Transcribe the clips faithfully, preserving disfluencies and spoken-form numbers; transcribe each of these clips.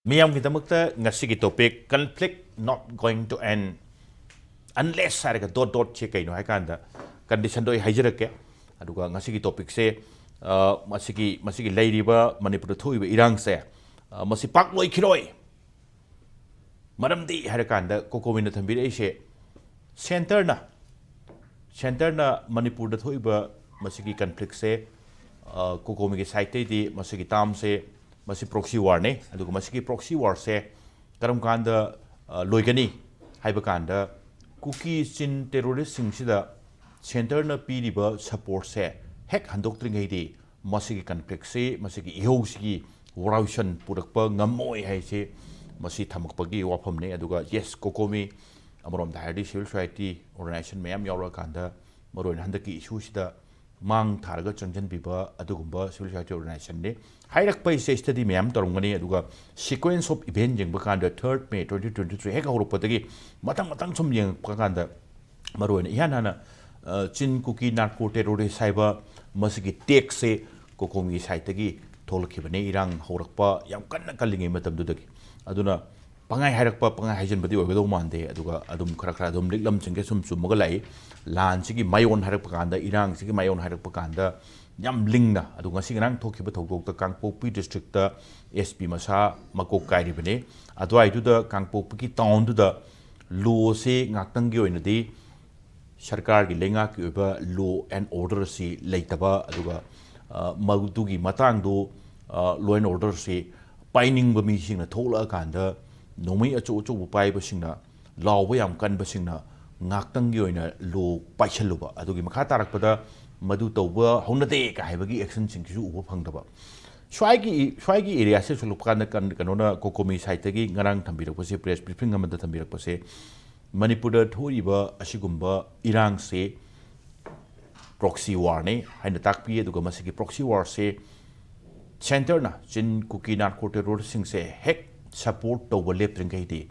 ꯃꯤꯌꯥꯝꯒꯤꯗꯃꯛꯇ ꯉꯁꯤꯒꯤ topic, "Conflict not going to end unless" ꯍꯥꯏꯔꯒ dot dot ꯁꯦ ꯀꯩꯅꯣ ꯍꯥꯏ ꯀꯥꯟꯗ, condition ꯗꯣ ꯑꯩ ꯍꯥꯏꯖꯔꯛꯀꯦ꯫ ꯑꯗꯨꯒ ꯉꯁꯤꯒꯤ topic ꯁꯦ, ꯑ, ꯃꯁꯤꯒꯤ, ꯃꯁꯤꯒꯤ ꯂꯩꯔꯤꯕ ꯃꯅꯤꯄꯨꯔꯗ ꯊꯣꯛꯏꯕ ꯏꯔꯥꯡꯁꯦ, ꯑ, ꯃꯁꯤ ꯄꯥꯛ ꯂꯣꯏꯈꯤꯔꯣꯏ꯫ ꯃꯔꯝꯗꯤ ꯍꯥꯏꯔꯀꯥꯟꯗ, ꯀꯣꯀꯣꯃꯤꯅ ꯊꯝꯕꯤꯔꯛꯏꯁꯦ, centre ꯅ, centre ꯅ ꯃꯅꯤꯄꯨꯔꯗ ꯊꯣꯛꯏꯕ ꯃꯁꯤꯒꯤ conflict ꯁꯦ, ꯑ, ꯀꯣꯀꯣꯃꯤꯒꯤ side ꯇꯩꯗꯤ ꯃꯁꯤꯒꯤ term ꯁꯦ, ꯃꯁꯤ proxy war ꯅꯤ꯫ ꯑꯗꯨꯒ ꯃꯁꯤꯒꯤ proxy war ꯁꯦ ꯀꯔꯝ ꯀꯥꯟꯗ, ꯑ, ꯂꯣꯏꯒꯅꯤ ꯍꯥꯏꯕ ꯀꯥꯟꯗ, ꯀꯨꯀꯤ ꯆꯤꯟ terrorist ꯁꯤꯡꯁꯤꯗ centre ꯅ ꯄꯤꯔꯤꯕ support ꯁꯦ ꯍꯦꯛ ꯍꯟꯗꯣꯛꯇ꯭ꯔꯤꯉꯩꯗꯤ ꯃꯁꯤꯒꯤ conflict ꯁꯤ, ꯃꯁꯤꯒꯤ ꯏꯍꯧꯁꯤꯒꯤ ꯋꯥꯔꯣꯏꯁꯤꯟ ꯄꯨꯔꯛꯄ ꯉꯝꯃꯣꯏ ꯍꯥꯏꯁꯦ ꯃꯁꯤ ꯊꯝꯃꯛꯄꯒꯤ ꯋꯥꯐꯝꯅꯤ꯫ ꯑꯗꯨꯒ yes, ꯀꯣꯀꯣꯃꯤ ꯑꯃꯔꯣꯝꯗ ꯍꯥꯏꯔꯗꯤ civil society organization ꯃꯌꯥꯝ ꯌꯥꯎꯔꯛꯑꯀꯥꯟꯗ, ꯃꯔꯨꯑꯣꯏꯅ ꯍꯟꯗꯛꯀꯤ issue ꯁꯤꯗ ꯃꯥꯡ ꯊꯥꯔꯒ ꯆꯪꯁꯤꯟꯕꯤꯕ ꯑꯗꯨꯒꯨꯝꯕ civil society organization ꯅꯤ꯫ ꯍꯥꯏꯔꯛꯄ ꯍꯥꯏꯁꯦ study ꯃꯌꯥꯝ ꯇꯧꯔꯝꯒꯅꯤ, ꯑꯗꯨꯒ sequence of event ꯌꯦꯡꯕ ꯀꯥꯟꯗ, third May twenty twenty three ꯍꯦꯛ ꯍꯧꯔꯛꯄꯗꯒꯤ ꯃꯊꯪ ꯃꯊꯪ ꯁꯨꯝ ꯌꯦꯡꯉꯛꯄ ꯀꯥꯟꯗ, ꯃꯔꯨꯑꯣꯏꯅ ꯏꯍꯥꯟ ꯍꯥꯟꯅ, ꯑ, ꯆꯤꯟ ꯀꯨꯀꯤ narco terrorist ꯍꯥꯏꯕ ꯃꯁꯤꯒꯤ ꯇꯦꯛꯁꯦ ꯀꯣꯀꯣꯃꯤꯒꯤ side ꯇꯒꯤ ꯊꯣꯛꯂꯛꯈꯤꯕꯅꯦ, ꯏꯔꯥꯡ ꯍꯧꯔꯛꯄ ꯌꯥꯝ ꯀꯟꯅ ꯀꯜꯂꯤꯉꯩ ꯃꯇꯝꯗꯨꯗꯒꯤ꯫ ꯑꯗꯨꯅ ꯄꯪꯍꯥꯏ ꯍꯥꯏꯔꯛꯄ, ꯄꯪꯍꯥꯏ ꯍꯥꯏꯖꯤꯟꯕꯗꯤ ꯑꯣꯏꯒꯗꯧ ꯃꯥꯟꯗꯦ꯫ ꯑꯗꯨꯒ ꯑꯗꯨꯝ ꯈꯔ ꯈꯔ ꯑꯗꯨꯝ ꯂꯤꯛꯂꯝꯁꯤꯡꯁꯦ ꯁꯨꯝ ꯆꯨꯝꯃꯒ ꯂꯥꯛꯏ꯫ ꯂꯥꯟꯁꯤꯒꯤ ꯃꯥꯏꯑꯣꯟ ꯍꯥꯏꯔꯛꯄ ꯀꯥꯟꯗ, ꯏꯔꯥꯡꯁꯤꯒꯤ ꯃꯥꯏꯑꯣꯟ ꯍꯥꯏꯔꯛꯄ ꯀꯥꯟꯗ, ꯌꯥꯝ ꯂꯤꯡꯅ, ꯑꯗꯨ ꯉꯁꯤ ꯉꯔꯥꯡ ꯊꯣꯛꯈꯤꯕ ꯊꯧꯗꯣꯛꯇ ꯀꯥꯡꯄꯣꯛꯄꯤ district ꯇ S P ꯃꯁꯥ ꯃꯀꯣꯛ ꯀꯥꯏꯔꯤꯕꯅꯤ꯫ ꯑꯗꯨꯋꯥꯏꯗꯨꯗ, ꯀꯥꯡꯄꯣꯛꯄꯤꯒꯤ town ꯗꯨꯗ law ꯁꯤ ꯉꯥꯛꯇꯪꯒꯤ ꯑꯣꯏꯅꯗꯤ ꯁꯔꯀꯥꯔꯒꯤ ꯂꯩꯉꯥꯛꯀꯤ ꯑꯣꯏꯕ law and order ꯁꯤ ꯂꯩꯇꯕ, ꯑꯗꯨꯒ, ꯑ, ꯃꯗꯨꯒꯤ ꯃꯇꯥꯡꯗꯨ, ꯑ, law and order ꯁꯤ ꯄꯥꯏꯅꯤꯡꯕ ꯃꯤꯁꯤꯡꯅ ꯊꯣꯛꯂꯛꯑꯀꯥꯟꯗ, ꯅꯣꯡꯃꯩ ꯑꯆꯧ ꯑꯆꯧꯕ ꯄꯥꯏꯕꯁꯤꯡꯅ, ꯂꯥꯎꯕ ꯌꯥꯝ ꯀꯟꯕꯁꯤꯡꯅ ꯉꯥꯛꯇꯪꯒꯤ ꯑꯣꯏꯅ law ꯄꯥꯏꯁꯜꯂꯨꯕ, ꯑꯗꯨꯒꯤ ꯃꯈꯥ ꯇꯥꯔꯛꯄꯗ ꯃꯗꯨ ꯇꯧꯕ ꯍꯧꯅꯗꯦ ꯀ ꯍꯥꯏꯕꯒꯤ action ꯁꯤꯡꯁꯤꯁꯨ ꯎꯕ ꯐꯪꯗꯕ꯫ ꯁ꯭ꯋꯥꯏꯒꯤ, ꯁ꯭ꯋꯥꯏꯒꯤ area ꯁꯦ ꯁꯣꯛꯂꯛꯄ ꯀꯥꯟꯗ ꯀꯟ-, ꯀꯩꯅꯣꯅ, ꯀꯣꯀꯣꯃꯤ side ꯇꯒꯤ ꯉꯔꯥꯡ ꯊꯝꯕꯤꯔꯛꯄꯁꯦ, press briefing ꯑꯃꯗ ꯊꯝꯕꯤꯔꯛꯄꯁꯦ, ꯃꯅꯤꯄꯨꯔꯗ ꯊꯣꯛꯏꯕ ꯑꯁꯤꯒꯨꯝꯕ ꯏꯔꯥꯡꯁꯦ proxy war ꯅꯤ ꯍꯥꯏꯅ ꯇꯥꯛꯄꯤ꯫ ꯑꯗꯨꯒ ꯃꯁꯤꯒꯤ proxy war ꯁꯦ centre ꯅ ꯆꯤꯟ ꯀꯨꯀꯤ narco terrorist ꯁꯤꯡꯁꯦ ꯍꯦꯛ support ꯇꯧꯕ ꯂꯦꯞꯇ꯭ꯔꯤꯉꯩꯗꯤ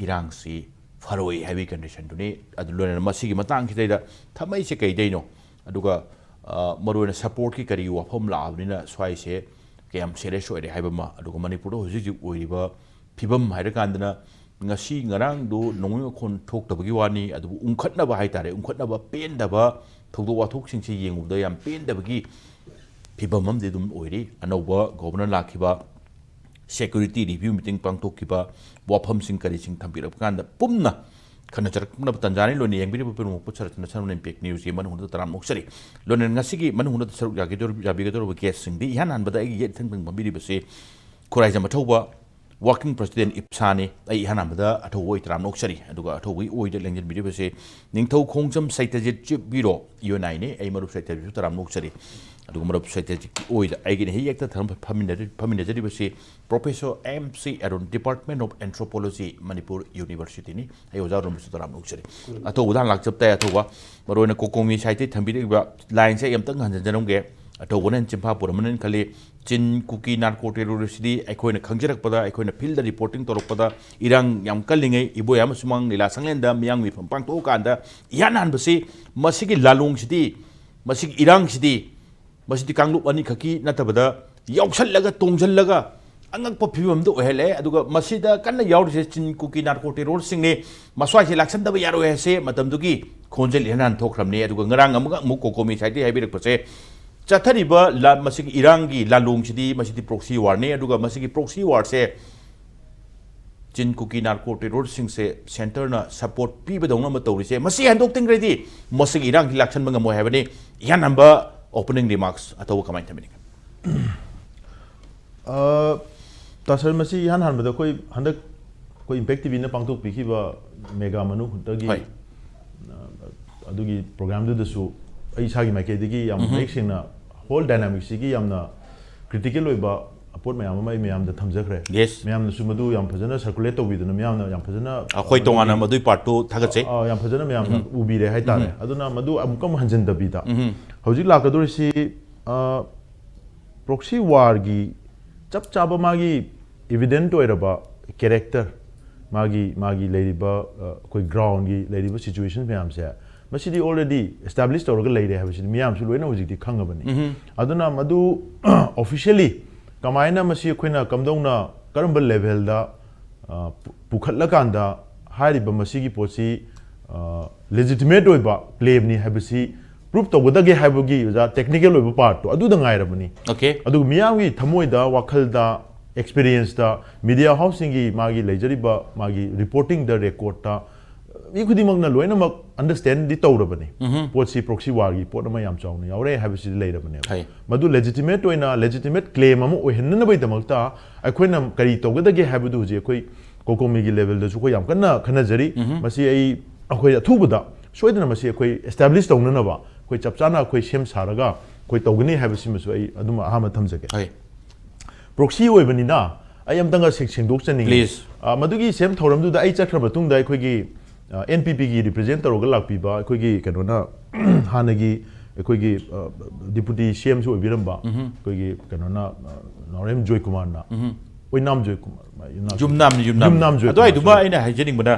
ꯏꯔꯥꯡꯁꯤ ꯐꯔꯣꯏ ꯍꯥꯏꯕꯒꯤ condition ꯗꯨꯅꯤ꯫ ꯑꯗꯨ ꯂꯣꯏꯅꯅ ꯃꯁꯤꯒꯤ ꯃꯇꯥꯡꯁꯤꯗꯩꯗ ꯊꯝꯃꯛꯏꯁꯦ ꯀꯩꯗꯩꯅꯣ? ꯑꯗꯨꯒ, ꯑ, ꯃꯔꯨꯑꯣꯏꯅ support ꯀꯤ ꯀꯔꯤ ꯋꯥꯐꯝ ꯂꯥꯛꯑꯕꯅꯤꯅ ꯁ꯭ꯋꯥꯏꯁꯦ ꯀꯌꯥꯝ ꯁꯦꯔꯤꯌꯁ ꯑꯣꯏꯔꯦ ꯍꯥꯏꯕ ꯑꯃ, ꯑꯗꯨꯒ ꯃꯅꯤꯄꯨꯔꯗ ꯍꯧꯖꯤꯛ ꯍꯧꯖꯤꯛ ꯑꯣꯏꯔꯤꯕ ꯐꯤꯕꯝ ꯍꯥꯏꯔꯀꯥꯟꯗꯅ ꯉꯁꯤ ꯉꯔꯥꯡꯗꯣ ꯅꯣꯡꯃꯩ ꯃꯈꯣꯟ ꯊꯣꯛꯇꯕꯒꯤ ꯋꯥꯅꯤ, ꯑꯗꯨꯕꯨ ꯎꯪꯈꯠꯅꯕ ꯍꯥꯏꯇꯥꯔꯦ, ꯎꯪꯈꯠꯅꯕ ꯄꯦꯟꯗꯕ ꯊꯧꯗꯣꯛ ꯋꯥꯊꯣꯛꯁꯤꯡꯁꯦ ꯌꯦꯡꯉꯨꯕꯗ ꯌꯥꯝ ꯄꯦꯟꯗꯕꯒꯤ ꯐꯤꯕꯝ ꯑꯃꯗꯤ ꯑꯗꯨꯝ ꯑꯣꯏꯔꯤ꯫ ꯑꯅꯧꯕ ꯒꯣꯕꯔꯅꯔ ꯂꯥꯛꯈꯤꯕ, ꯁꯦꯀ꯭ꯌꯨꯔꯤꯇꯤ ꯔꯤꯚ꯭ꯌꯨ ꯃꯤꯇꯤꯡ ꯄꯥꯡꯊꯣꯛꯈꯤꯕ, ꯋꯥꯐꯝꯁꯤꯡ ꯀꯔꯤꯁꯤꯡ ꯊꯝꯕꯤꯔꯛꯄ ꯀꯥꯟꯗ ꯄꯨꯟꯅ ꯈꯟꯅꯖꯔꯛꯅꯕ ꯇꯥꯟꯖꯥꯅꯤ꯫ ꯂꯣꯏꯅ ꯌꯦꯡꯕꯤꯔꯤꯕ ꯄꯨꯝꯅꯃꯛꯄꯨ ꯁꯔꯠ ꯅꯁꯔꯨꯟ ꯏꯝꯄꯦꯛ ꯅ꯭ꯌꯨꯁꯀꯤ ꯃꯅꯨꯡꯗ ꯇꯔꯥꯝꯅ ꯑꯣꯛꯆꯔꯤ꯫ ꯂꯣꯏꯅ ꯉꯁꯤꯒꯤ ꯃꯅꯨꯡꯗ ꯁꯔꯨꯛ ꯌꯥꯕꯤꯒꯗꯧꯔꯤꯕ ꯒꯦꯁꯁꯤꯡꯗꯤ ꯏꯍꯥꯟ ꯍꯥꯟꯕꯗ ꯑꯩꯒꯤ ꯌꯦꯠ ꯊꯪ ꯐꯝꯕꯤꯔꯤꯕꯁꯤ ꯈꯨꯔꯥꯏꯖꯝ ꯑꯊꯧꯕ, ꯋꯥꯔꯀꯤꯡ ꯄ꯭ꯔꯁꯤꯗꯦꯟ ꯏꯞꯁꯥꯅꯤ꯫ ꯑꯩ ꯏꯍꯥꯟ ꯍꯥꯟꯕꯗ ꯑꯊꯧꯕ ꯑꯣꯏ ꯇꯔꯥꯝꯅ ꯑꯣꯛꯆꯔꯤ꯫ ꯑꯗꯨꯒ ꯑꯊꯧꯕꯒꯤ ꯑꯣꯏꯗ ꯂꯦꯡꯖꯟꯕꯤꯔꯤꯕꯁꯤ ꯅꯤꯡꯊꯧ ꯈꯣꯡꯖꯝ ꯁꯩꯇꯖꯤꯠ, ꯆꯤꯞ ꯕ꯭ꯌꯨꯔꯣ, ꯌꯨ ꯑꯦꯟ ꯑꯥꯏꯅꯤ꯫ ꯑꯩ ꯃꯔꯨꯞ ꯁꯩꯇꯖꯤꯠꯁꯨ ꯇꯔꯥꯝꯅ ꯑꯣꯛꯆꯔꯤ꯫ ꯑꯗꯨꯒ ꯃꯔꯨꯞ ꯁꯩꯇꯖꯤꯠꯀꯤ ꯑꯣꯏꯗ ꯑꯩꯒꯤꯅ ꯍꯦꯛ ꯌꯦꯛꯇ ꯊꯝ-, ꯐꯝꯃꯤꯟꯅꯔꯤ-, ꯐꯝꯃꯤꯟꯅꯖꯔꯤꯕꯁꯤ professor M C Arun, department of anthropology, Manipur ꯌꯨꯅꯤꯚꯔꯁꯤꯇꯤꯅꯤ꯫ ꯑꯩ ꯑꯣꯖꯥ ꯑꯔꯨꯟꯕꯨꯁꯨ ꯇꯔꯥꯝꯅ ꯑꯣꯛꯆꯔꯤ꯫ ꯑꯊꯧꯕꯗ ꯍꯥꯟꯅ ꯂꯥꯛꯆꯕ ꯇꯥꯏ꯫ ꯑꯊꯧꯕ, ꯃꯔꯨꯑꯣꯏꯅ ꯀꯣꯀꯣꯃꯤ ꯁꯥꯍꯤꯇ꯭ꯌ ꯊꯝꯕꯤꯔꯛꯂꯤꯕ ꯂꯥꯏꯟꯁꯦ ꯑꯩ ꯑꯝꯇꯪ ꯍꯟꯖꯟꯖꯔꯝꯒꯦ꯫ ꯑꯊꯧꯕꯅ ꯍꯦꯟꯅ ꯆꯤꯟꯐꯥ ꯄꯨꯔꯝꯃꯅꯤꯅ ꯈꯜꯂꯤ꯫ ꯆꯤꯟ ꯀꯨꯀꯤ ꯅꯥꯔꯀꯣ ꯇꯦꯔꯣꯔꯤꯁ꯭ꯠꯁꯤꯗꯤ ꯑꯩꯈꯣꯏꯅ ꯈꯪꯖꯔꯛꯄꯗ, ꯑꯩꯈꯣꯏꯅ ꯐꯤꯜꯗ ꯔꯤꯄꯣꯔꯇꯤꯡ ꯇꯧꯔꯛꯄꯗ, ꯏꯔꯥꯡ ꯌꯥꯝ ꯀꯜꯂꯤꯉꯩ ꯏꯕꯣꯌꯥꯝ ꯁꯨꯃꯥꯡ ꯂꯤꯂꯥ ꯁꯪꯂꯦꯟꯗ ꯃꯤꯌꯥꯝ ꯃꯤꯐꯝ ꯄꯥꯡꯊꯣꯛꯑꯀꯥꯟꯗ ꯏꯍꯥꯟ ꯍꯥꯟꯕꯁꯤ ꯃꯁꯤꯒꯤ ꯂꯥꯂꯣꯡꯁꯤꯗꯤ, ꯃꯁꯤꯒꯤ ꯏꯔꯥꯡꯁꯤꯗꯤ, ꯃꯁꯤꯗꯤ ꯀꯥꯡꯂꯨꯞ ꯑꯅꯤꯈꯛꯀꯤ ꯅꯠꯇꯕꯗ ꯌꯥꯎꯁꯜꯂꯒ, ꯇꯣꯡꯁꯤꯜꯂꯒ ꯑꯉꯛꯄ ꯐꯤꯕꯝꯗ ꯑꯣꯏꯍꯜꯂꯦ꯫ ꯑꯗꯨꯒ ꯃꯁꯤꯗ ꯀꯟꯅ ꯌꯥꯎꯔꯤꯁꯦ ꯆꯤꯟ ꯀꯨꯀꯤ ꯅꯥꯔꯀꯣ ꯇꯦꯔꯣꯔꯤꯁ꯭ꯠꯁꯤꯡꯅꯤ, ꯃꯁ꯭ꯋꯥꯏꯁꯦ ꯂꯥꯛꯁꯟꯗꯕ ꯌꯥꯔꯣꯏ ꯍꯥꯏꯁꯦ ꯃꯇꯝꯗꯨꯒꯤ ꯈꯣꯟꯖꯦꯜ ꯏꯍꯥꯟ ꯍꯥꯟꯅ ꯊꯣꯛꯈ꯭ꯔꯕꯅꯤ꯫ ꯑꯗꯨꯒ ꯉꯔꯥꯡ ꯑꯃꯒ ꯑꯃꯨꯛ ꯀꯣꯀꯣꯃꯤ ꯁꯥꯍꯤꯇ꯭ꯌ ꯍꯥꯏꯕꯤꯔꯛꯄꯁꯦ, ꯆꯠꯊꯔꯤꯕ ꯂꯥ-, ꯃꯁꯤꯒꯤ ꯏꯔꯥꯡꯒꯤ ꯂꯥꯂꯣꯡꯁꯤꯗꯤ, ꯃꯁꯤꯗꯤ ꯄ꯭ꯔꯣꯛꯁꯤ ꯋꯥꯔꯅꯤ꯫ ꯑꯗꯨꯒ ꯃꯁꯤꯒꯤ ꯄ꯭ꯔꯣꯛꯁꯤ ꯋꯥꯔꯁꯦ ꯆꯤꯟ ꯀꯨꯀꯤ ꯅꯥꯔꯀꯣ ꯇꯦꯔꯣꯔꯤꯁ꯭ꯠꯁꯤꯡꯁꯦ ꯁꯦꯟꯇꯔꯅ ꯁꯄꯣꯔꯠ ꯄꯤꯕꯗꯧꯅ ꯑꯃ ꯇꯧꯔꯤꯁꯦ, ꯃꯁꯤ ꯍꯟꯗꯣꯛꯇꯤꯡꯈ꯭ꯔꯗꯤ ꯃꯁꯤꯒꯤ ꯏꯔꯥꯡꯁꯤ ꯂꯥꯛꯁꯟꯕ ꯉꯝꯃꯣꯏ ꯍꯥꯏꯕꯅꯤ꯫ ꯏꯍꯥꯟ ꯍꯥꯟꯕ ꯑꯣꯄꯅꯤꯡ ꯔꯤꯃꯥꯔꯛꯁ ꯑꯊꯧꯕ ꯀꯃꯥꯏꯅ ꯊꯝꯕꯤꯅꯤꯡꯒꯦ? ꯑ, ꯇꯥ ꯁꯔ, ꯃꯁꯤ ꯏꯍꯥꯟ ꯍꯥꯟꯕꯗ ꯑꯩꯈꯣꯏ ꯍꯟꯗꯛ ꯑꯩꯈꯣꯏ ꯏꯝꯄꯦꯛ ꯇꯤ ꯚꯤꯅ ꯄꯥꯡꯊꯣꯛꯄꯤꯈꯤꯕ ꯃꯦꯒꯥ ꯃꯅꯨꯡꯗꯒꯤ, ꯍꯣꯏ꯫ ꯑ, ꯑꯗꯨꯒꯤ ꯄ꯭ꯔꯣꯒ꯭ꯔꯥꯝꯗꯨꯗꯁꯨ ꯑꯩ ꯏꯁꯥꯒꯤ ꯃꯥꯏꯀꯩꯗꯒꯤ ꯌꯥꯝ ꯎꯝꯍꯨꯝ꯫ ꯃꯌꯦꯛ ꯁꯦꯡꯅ ꯍꯣꯜ ꯗꯥꯏꯅꯥꯃꯤꯛꯁꯤꯒꯤ ꯌꯥꯝꯅ ꯀ꯭ꯔꯤꯇꯤꯀꯦꯜ ꯑꯣꯏꯕ ꯑꯄꯣꯠ ꯃꯌꯥꯝ ꯑꯃ ꯑꯩ ꯃꯌꯥꯝꯗ ꯊꯝꯖꯈ꯭ꯔꯦ꯫ ꯌꯦꯁ꯫ ꯃꯌꯥꯝꯅꯁꯨ ꯃꯗꯨ ꯌꯥꯝ ꯐꯖꯅ ꯁꯔꯀꯨꯂꯦꯠ ꯇꯧꯕꯤꯗꯨꯅ ꯃꯌꯥꯝꯅ ꯌꯥꯝ ꯐꯖꯅ ꯑꯩꯈꯣꯏ ꯇꯣꯉꯥꯟꯅ ꯃꯗꯨꯒꯤ ꯃꯗꯨꯒꯤ ꯄꯥꯔꯠꯇꯨ ꯊꯥꯒꯠꯆꯩ꯫ ꯑ, ꯌꯥꯝ ꯐꯖꯅ ꯃꯌꯥꯝꯅ ꯎꯝꯍꯨꯝ꯫ ꯎꯕꯤꯔꯦ ꯍꯥꯏꯇꯥꯔꯦ꯫ ꯎꯝꯍꯨꯝ꯫ ꯑꯗꯨꯅ ꯃꯗꯨ ꯑꯃꯨꯛꯀ ꯑꯃꯨꯛ ꯍꯟꯖꯤꯟꯗꯕꯤꯗ ꯎꯝꯍꯨꯝ꯫ ꯍꯧꯖꯤꯛ ꯂꯥꯛꯀꯗꯧꯔꯤꯁꯤ, ꯑ, ꯄ꯭ꯔꯣꯛꯁꯤ ꯋꯥꯔꯒꯤ ꯆꯞ ꯆꯥꯕ ꯃꯥꯒꯤ ꯏꯚꯤꯗꯦꯟꯠ ꯑꯣꯏꯔꯕ ꯀꯦꯔꯦꯛꯇꯔ, ꯃꯥꯒꯤ, ꯃꯥꯒꯤ ꯂꯩꯔꯤꯕ, ꯑ, ꯑꯩꯈꯣꯏ ꯒ꯭ꯔꯥꯎꯟꯒꯤ ꯂꯩꯔꯤꯕ ꯁꯤꯆꯨꯋꯦꯁꯟ ꯃꯌꯥꯝꯁꯦ, ꯃꯁꯤꯗꯤ ꯑꯣꯜꯔꯦꯗꯤ ꯑꯦꯁꯇꯥꯕ꯭ꯂꯤꯁ ꯇꯧꯔꯒ ꯂꯩꯔꯦ ꯍꯥꯏꯕꯁꯤꯗꯤ ꯃꯤꯌꯥꯝꯁꯨ ꯂꯣꯏꯅ ꯍꯧꯖꯤꯛꯇꯤ ꯈꯪꯉꯕꯅꯤ꯫ ꯎꯝꯍꯨꯝ꯫ ꯑꯗꯨꯅ ꯃꯗꯨ ꯑꯣꯐꯤꯁꯤꯌꯦꯜꯂꯤ ꯀꯃꯥꯏꯅ ꯃꯁꯤ ꯑꯩꯈꯣꯏꯅ ꯀꯝꯗꯧꯅ, ꯀꯔꯝꯕ ꯂꯦꯚꯦꯜꯗ, ꯑ, ꯄꯨ-, ꯄꯨꯈꯠꯂꯀꯥꯟꯗ ꯍꯥꯏꯔꯤꯕ ꯃꯁꯤꯒꯤ ꯄꯣꯠꯁꯤ, ꯑ, ꯂꯦꯖꯤꯇꯤꯃꯦꯠ ꯑꯣꯏꯕ ꯀ꯭ꯂꯦꯝꯅꯤ ꯍꯥꯏꯕꯁꯤ ꯄ꯭ꯔꯨꯞ ꯇꯧꯒꯗꯒꯦ ꯍꯥꯏꯕꯒꯤ, ꯑꯣꯖꯥ, ꯇꯦꯛꯅꯤꯀꯦꯜ ꯑꯣꯏꯕ ꯄꯥꯔꯠꯇꯣ ꯑꯗꯨꯗ ꯉꯥꯏꯔꯕꯅꯤ꯫ ꯑꯣꯀꯦ꯫ ꯑꯗꯨꯒ ꯃꯤꯌꯥꯝꯒꯤ ꯊꯃꯣꯏꯗ, ꯋꯥꯈꯜꯗ, ꯑꯦꯛꯁꯄꯤꯔꯤꯌꯦꯟꯁꯇ, ꯃꯤꯗꯤꯌꯥ ꯍꯥꯎꯁꯁꯤꯡꯒꯤ ꯃꯥꯒꯤ ꯂꯩꯖꯔꯤꯕ ꯃꯥꯒꯤ ꯔꯤꯄꯣꯔꯇꯤꯡꯗ, ꯔꯦꯀꯣꯔꯠꯇ, ꯃꯤ ꯈꯨꯗꯤꯡꯃꯛꯅ ꯂꯣꯏꯅꯃꯛ ꯑꯟꯗꯔꯁꯇꯦꯟꯗꯤ ꯇꯧꯔꯕꯅꯤ꯫ ꯄꯣꯠꯁꯤ ꯄ꯭ꯔꯣꯛꯁꯤ ꯋꯥꯔꯒꯤ ꯄꯣꯠ ꯑꯃ ꯌꯥꯝ ꯆꯥꯎꯅ ꯌꯥꯎꯔꯦ ꯍꯥꯏꯕꯁꯤꯗꯤ ꯂꯩꯔꯕꯅꯦꯕ꯫ ꯍꯣꯏ꯫ ꯃꯗꯨ ꯂꯦꯖꯤꯇꯤꯃꯦꯠ ꯑꯣꯏꯅ, ꯂꯦꯖꯤꯇꯤꯃꯦꯠ ꯀ꯭ꯂꯦꯝ ꯑꯃ ꯑꯣꯏꯍꯟꯅꯅꯕꯒꯤꯗꯃꯛꯇ ꯑꯩꯈꯣꯏꯅ ꯀꯔꯤ ꯇꯧꯒꯗꯒꯦ ꯍꯥꯏꯕꯗꯨ ꯍꯧꯖꯤꯛ ꯑꯩꯈꯣꯏ ꯀꯣꯀꯣꯃꯤꯒꯤ ꯂꯦꯚꯦꯜꯗꯁꯨ ꯑꯩꯈꯣꯏ ꯌꯥꯝ ꯀꯟꯅ ꯈꯟꯅꯖꯔꯤ꯫ ꯃꯁꯤ ꯑꯩ, ꯑꯩꯈꯣꯏ ꯑꯊꯨꯕꯗ ꯁꯣꯏꯗꯅ ꯃꯁꯤ ꯑꯩꯈꯣꯏ ꯑꯦꯁꯇꯥꯕ꯭ꯂꯤꯁ ꯇꯧꯅꯅꯕ ꯑꯩꯈꯣꯏ ꯆꯞ ꯆꯥꯅ ꯑꯩꯈꯣꯏ ꯁꯦꯝ ꯁꯥꯔꯒ ꯑꯩꯈꯣꯏ ꯇꯧꯒꯅꯤ ꯍꯥꯏꯕꯁꯤꯃꯁꯨ ꯑꯩ ꯑꯗꯨꯝ ꯑꯍꯥꯟꯕ ꯊꯝꯖꯒꯦ꯫ ꯍꯣꯏ꯫ ꯄ꯭ꯔꯣꯛꯁꯤ ꯑꯣꯏꯕꯅꯤꯅ ꯑꯩ ꯑꯝꯇꯪꯒ ꯁꯦꯡ-, ꯁꯦꯡꯗꯣꯛꯆꯅꯤꯡꯉꯤ꯫ Please. ꯑ, ꯃꯗꯨꯒꯤ ꯁꯦꯝ ꯊꯧꯔꯝꯗꯨꯗ ꯑꯩ ꯆꯠꯈ꯭ꯔ ꯃꯇꯨꯡꯗ ꯑꯩꯈꯣꯏꯒꯤ, ꯑ, ꯑꯦꯟ ꯄꯤ ꯄꯤꯒꯤ ꯔꯤꯄ꯭ꯔꯖꯦꯟ ꯇꯧꯔꯒ ꯂꯥꯛꯄꯤꯕ ꯑꯩꯈꯣꯏꯒꯤ ꯀꯩꯅꯣꯅ, ꯍꯥꯟꯅꯒꯤ ꯑꯩꯈꯣꯏꯒꯤ, ꯑ, ꯗꯤꯄꯨꯇꯤ ꯁꯤ ꯑꯦꯝꯁꯨ ꯑꯣꯏꯕꯤꯔꯝꯕ ꯑꯩꯈꯣꯏꯒꯤ ꯀꯩꯅꯣꯅ, ꯑ, ꯅꯥꯎꯔꯦꯝ ꯖꯣꯏꯀꯨꯃꯥꯔꯅ, ꯑꯣꯏꯅꯥꯝ ꯖꯣꯏꯀꯨꯃꯥꯔ, ꯃꯥ ꯌꯨꯝꯅꯥꯝ ꯖꯣꯏ-, ꯌꯨꯝꯅꯥꯝ ꯌꯨꯝꯅꯥꯝ ꯌꯨꯝꯅꯥꯝ ꯖꯣꯏꯀꯨꯃꯥꯔ, ꯑꯗꯨꯋꯥꯏꯗꯨꯃ sorry꯫ ꯑꯩꯅ ꯍꯥꯏꯖꯅꯤꯡꯕꯅ,